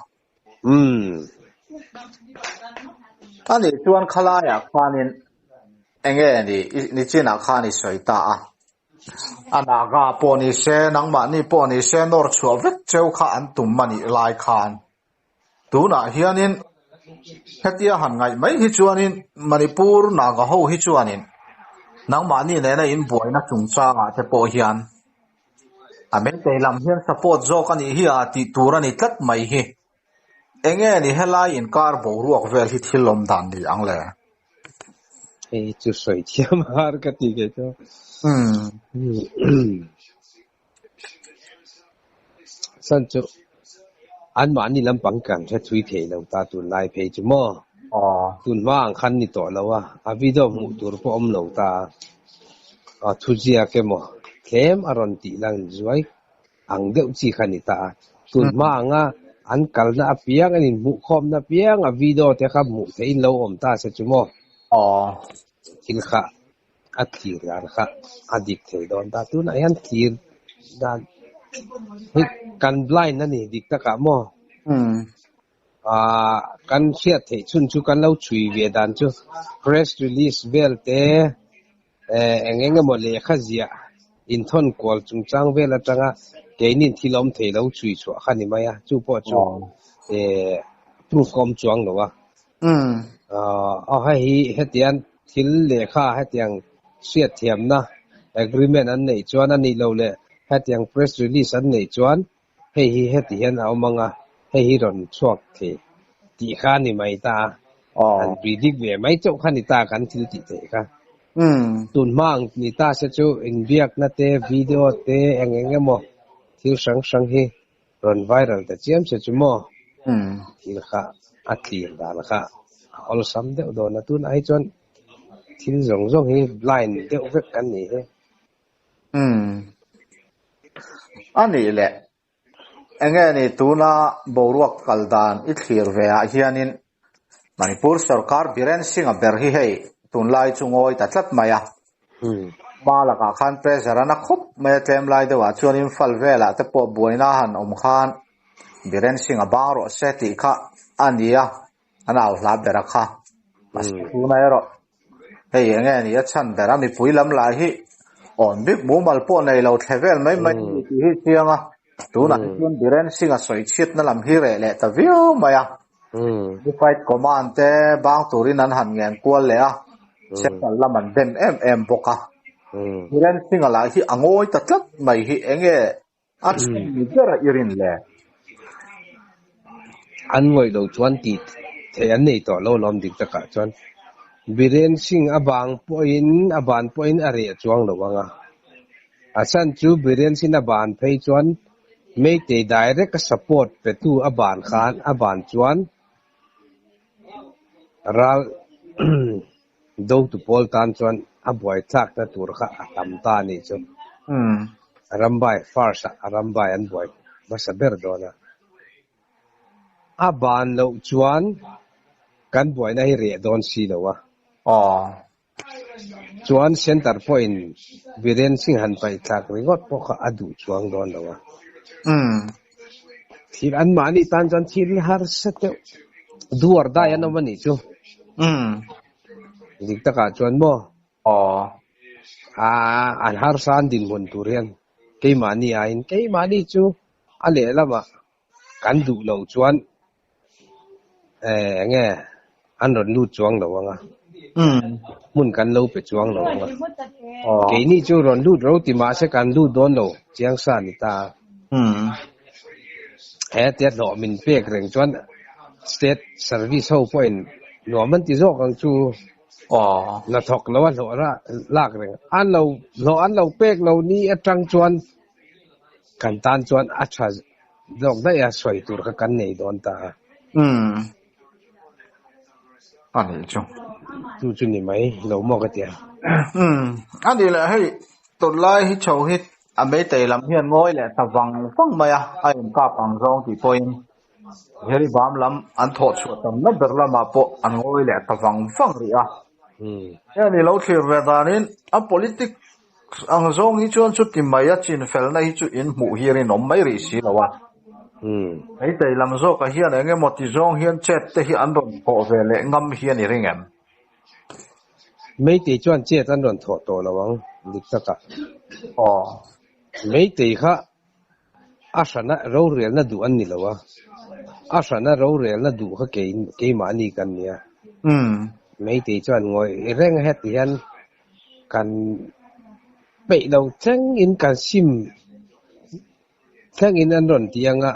Ani chuan khalaiah khanin enge ni nichinah khan i sawi ta a. A Naga pawh ni se, nangmahni pawh ni se nawr chhuah vek cheu kha an tum a nih lai khan tunah hianin hetia han ngaih mai hi chuanin Manipur Naga ho hi chuanin nangmahni nena inbuaina chungchangah te pawh hian a Meitei lam hian support zawk a nih hi a tih tur a ni tlat mai hi. Enge ni helai inkar boruak vel hi thil awm dan ni ang le? Hei chu sawi thiam har ka ti kei chu. San chu anmahni lampang kan hre thui thei lo ta tunlai phei chu maw? Tun hma ang khan ni tawh lo a, a video hmuh tur pawh awm lo ta a, thuziak emaw tlem a rawn tih lang zuai ang deuh chi kha a ni ta a. Tun hma anga an kalna apiang, an inhmuhkhawmna apiang a video te kha hmuh theihin lo awm ta se chu maw? Thil kha a thlir dan kha a dik thei dawn ta. Tunah hian thlir dan hi kan blind a ni dik takah maw? Aaa kan hriat theih chhun chu kan lo chhui ve dan chu press release vel te eh eng eng emaw lehkha ziah inthawn kual chungchang vel atanga keinin thil awm thei lo chhui chhuah kha ni mai a, chu pawh chu eh proof ka awm chuang lo a. Aaa hei hi hetiang thil lehkha hetiang hriatthiamna agreement an neih chuan a nih loh leh hetiang press release an neih chuan hei hi heti hian a awm ang a, hei hi rawn chhuak thei tih kha a ni mai ta a, han predict ve mai chauh kha ni ta kan thil tih theih kha. Tun hma ang ni ta se chu inbiakna te, video te, eng eng emaw thil hrang hrang hi rawn viral ta chiam se chu maw thil kha a tlir dan kha a awlsam deuh dawn a, tunah hi chuan thil zawng zawng hi blind deuh vek kan ni hi. Umm. A nih leh, enge ni tuna boruak kal dan i thlir ve ah hianin Manipur sorkar Biren Singh-a ber hi hei tunlai chu ngawi ta tlat mai a. Hma lakah khan pressure a na khawp mai a, tlem lai deuhah chuan Imphal velah te pawh buaina han awm khan Biren Singh-a bang rawh se tih kha a ni a. An au hla ber a kha. Mahse tuna erawh hei enge ni a chhan ber a mipui lam lah hi awn bik mumal pawh nei lo thle vel mai mai a ni tih hi chiang a. Tunah hi chuan Biren Singh a sawi chhiatna lam hi reh leh ta viau mai a. Unified Command te bang turin an han ngen kual leh a, Central lam an dem em em bawk a. Biren Singh a lah hi a ngawi ta tlat mai hi enge A chhan ni ber a i rin le? An ngawih lo chuan tih theih an nei tawh lo lawm dik takah chuan Biren Singh a bang pawhin a ban pawhin a reh chuang lo ang a. A chhan chu Biren Singh a ban phei chuan Meitei direct a support petu a ban khan a ban chuan ral Dotu pawl tan chuan a buaithlakna tur kha a tam ta a nih chu. Rambai first ah a rambai an buai hmasa ber dawn a. A ban loh chuan kan buaina hi reh dawn si lo a. Chuan center pawhin Biren Singh han paihthlak ringawt pawh kha a duh chuang dawn lo a. Thil anmahni tan chuan thil harsa deuh duar dai an awm a nih chu. Dik takah chuan maw? Aaa an harsa an dinhmun tur hian keimahni aiin keimahni chu a lehlamah kan duh loh chuan eng nge an rawn lut chuang lo ang a, hmun kan lo pe chuang lo ang a. Keini chu rawn lut ro ti mah se kan lut dawn lo chiang sa ni ta a. He tia hlawh min pek reng chuan state service ho pawhin nuam an ti zawk ang chu. Hnathawk lo a hlawh lak reng an lo hlawh an lo pek lo ni atang chuan kan tan chuan a tha zawk daih a sawi tur kha kan nei dawn ta a. Umm. A nih chu. Chu chu ni mai lo maw ka tia. Umm. A nih leh hei tunlai hi chho hi a meitei lam hian ngawi leh ta vang vang mai a, a inkap ang zawng tih pawhin Heribam lam an thawh chhuah tamna ber lamah pawh an ngawi leh ta vang vang rih a. Hei a nih lo thlir ve danin a politic Ang zawng hi chuan chuti mai a chinfelna hi chu in hmuh hi rinawm mai rih si lo a. Meitei lam zawkah hian eng emaw ti zawng hian chet te hi an rawn thawh ve leh ngam hi a ni ring em? Meitei chuan chet an rawn thawh tawh lo ang dik takah. Aw. Meitei kha a hrana rorelna duh an ni lo a, a hrana rorelna duh kha kei keimahni kan nia. Meitei chuan ngawih reng heti hian kan peih lo thlengin kan sim thlengin an rawn ti anga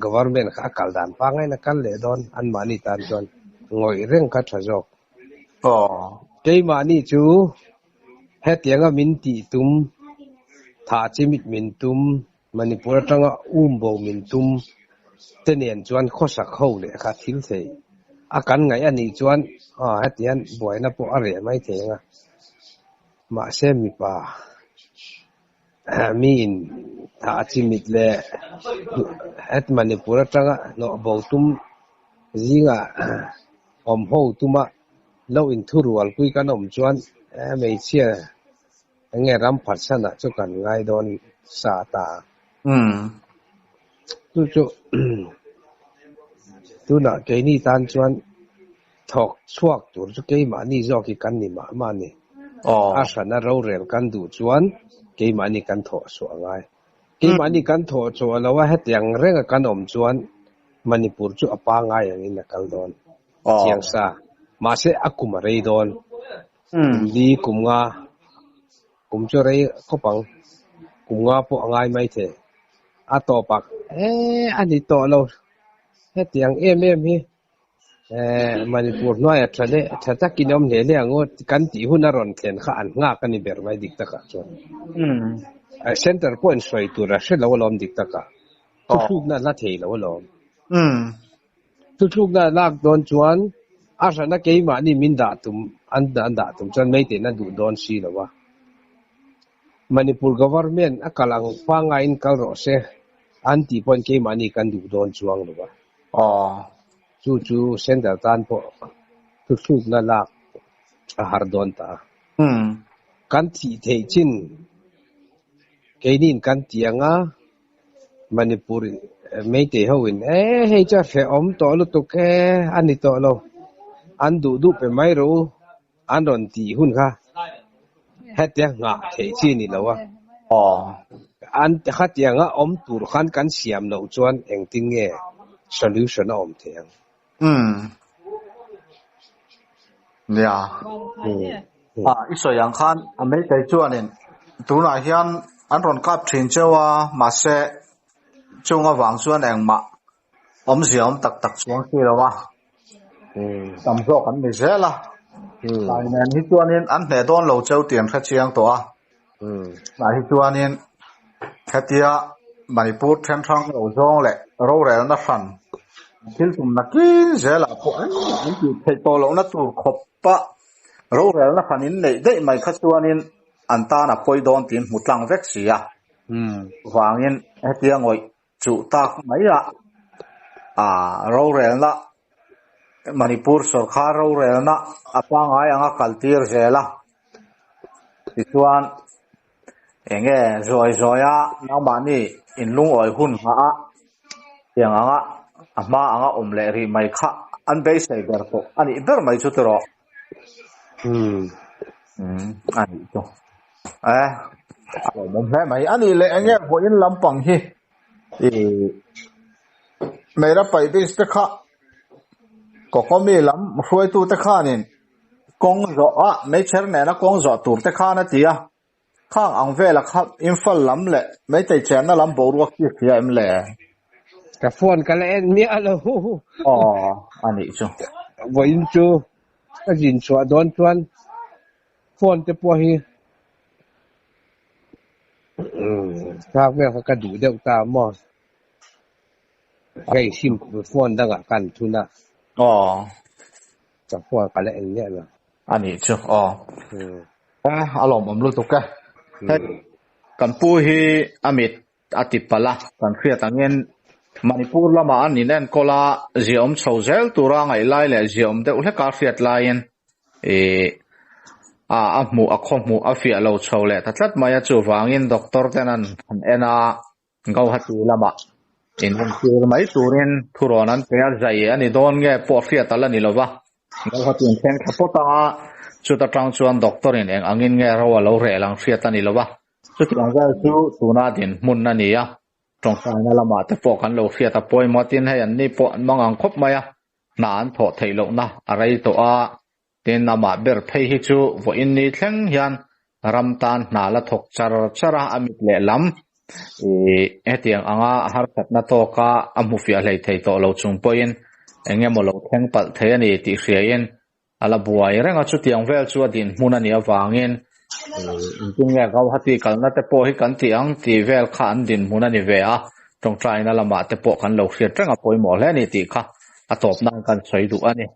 government kha a kal dan pangain a kal leh dawn anmahni tan chuan ngawih reng kha tha zawk. Keimahni chu hetianga min tih tum, thah chimit min tum, Manipur atanga um bo min tum te nen chuan khawsak ho leh kha thil thei a kan ngaih a nih chuan heti hian buaina pawh a reh mai thei ang a. Mahse mipa miin thah chimit leh het Manipur atanga hnawh bo tum zingah awm ho tuma lo inthurualpui kan awm chuan Hmeichhia enge ram phatsanah chu kan ngai dawn sa ta. Chu chu tunah keini tan chuan thawk chhuak tur chu keimahni zawk hi kan ni mah mah a ni. A hrana rorel kan duh chuan keimahni kan thawh chhuah a ngai. Keimahni kan thawh chhuah lo a hetiang renga kan awm chuan Manipur chu a pangai angin a kal dawn chiang sa. Mahse a kum a rei dawn. Kum li kum nga kum chu rei khawp ang. Kum nga pawh a ngai mai thei. A tawpah eh a ni tawh lo. Hetiang em em hi eh Manipur hnuaia tha leh tha takin awm hle hle ang aw kan tih hun a rawn thlen kha an nghak a ni ber mai dik takah chuan. Center pawh in sawi tur a hre lo alawm dik takah. Thuthlukna a hla thei lo alawm. Thuthlukna a lak dawn chuan a hrana keimahni min dah tum an dah tum chuan Meitein a duh dawn si lo a. Manipur government a kal ang pangaiin kal rawh se an tih pawhin keimahni kan duh dawn chuang lo a. Chu chu center tan pawh thuthlukna lak a har dawn ta a. Kan thih theih chin keiniin kan ti ang a, Manipur in Meitei ho in e hei chu a hrehawm tawh lutuk e a ni tawh lo an duh duh pe mai rawh u an rawn tih hun kha hetia nghah theih chi ni lo a an khatianga awm tur khan kan siam loh chuan engtin nge solution a awm theih ang. Nia. I sawi ang khan a Meitei chuanin tunah hian an rawn kap thin cheu a, mahse chung avang chuan engmah awmzia awm tak tak chuang si lo a, tam zawk an ni zel a. Tlai nen hi chuanin an hneh dawn lo cheu tih an hre chiang tawh a. Tunah hi chuanin hetia Manipur then hrang lo zawng leh rorelna hran thil tum nakin zelah pawh engmah an tih theih tawh lohna tur khawpa rorelna hran in neih daih mai kha chuanin an tan a pawi dawn tiin hmu tlang vek si a. Vangin hetia ngawih chuh tak mai a rorelna Manipur sorkar rorelna a pangai anga kal tir zel a. Tichuan enge zawi zawi a nangmahni inlungawi hun nghah a tiang anga a hma anga awm leh rih mai kha an beisei ber tawh a nih ber mai chu tiraw. A nih chu. E a lawmawm hle mai. A nih leh enge vawiin lampang hi ih Meira paih base te kha Kokomi lam hruaitu te khanin kawng zawh a meichher nena kawng zawh tur te khan a ti a, khang ang vela kha Imphal lam leh Meitei chenna lam boruak hi a hria em le? Ka phone ka la en miah lo. Aw, a nih chu. Vawiin chu ka zin chhuah dawn chuan phone te pawh hi thlak vel kha ka duh deuh ta maw? Hei sim phone dangah kan thun a. Aw. Ka phone ka la en miah lo. A nih chu aw. A lawmawm lutuk e. Hei kan pu hi a mit a ti palh a, kan hriat angin Manipur lamah an inenkawl a, ziaawm chho zel tura ngaih lai leh ziaawm deuh hleka hriat laiin ih a a hmuh a khaw hmuh a fiah lo chho leh ta tlat mai a, chuvangin doctor ten an han en a, Guwahati lamah inentir mai turin thurawn an pe a, zai a ni dawn nge pawh hriat a la ni lova, Guwahati an thleng thla phawt ang a, chuta tang chuan doctor in eng angin nge ro a lo rel ang hriat a ni lova, chutiang vel chu tuna dinhmun a ni a, tawngtaina lamah te pawh kan lo hriat a pawimawh tin hei an ni pawh an mang ang khawp mai a, hna an thawh theih lohna a rei tawh a, tin amah ber phei hi chu vawiin ni thleng hian ram tan hna la thawk char char a, a mit lehlam ih hetiang anga harsatna tawka a hmu fiah hlei thei tawh lo chung pawhin eng emaw lo thleng palh thei a ni tih hriain a la buai reng a, chutiang vel chu a dinhmun a nih avangin engtin nge Guwahati kalna te pawh hi kan tih ang tih vel kha an dinhmun a ni ve a, tawngtaina lamah te pawh kan lo hriat reng a pawimawh hle a ni tih kha a tawp nan kan sawi duh a ni.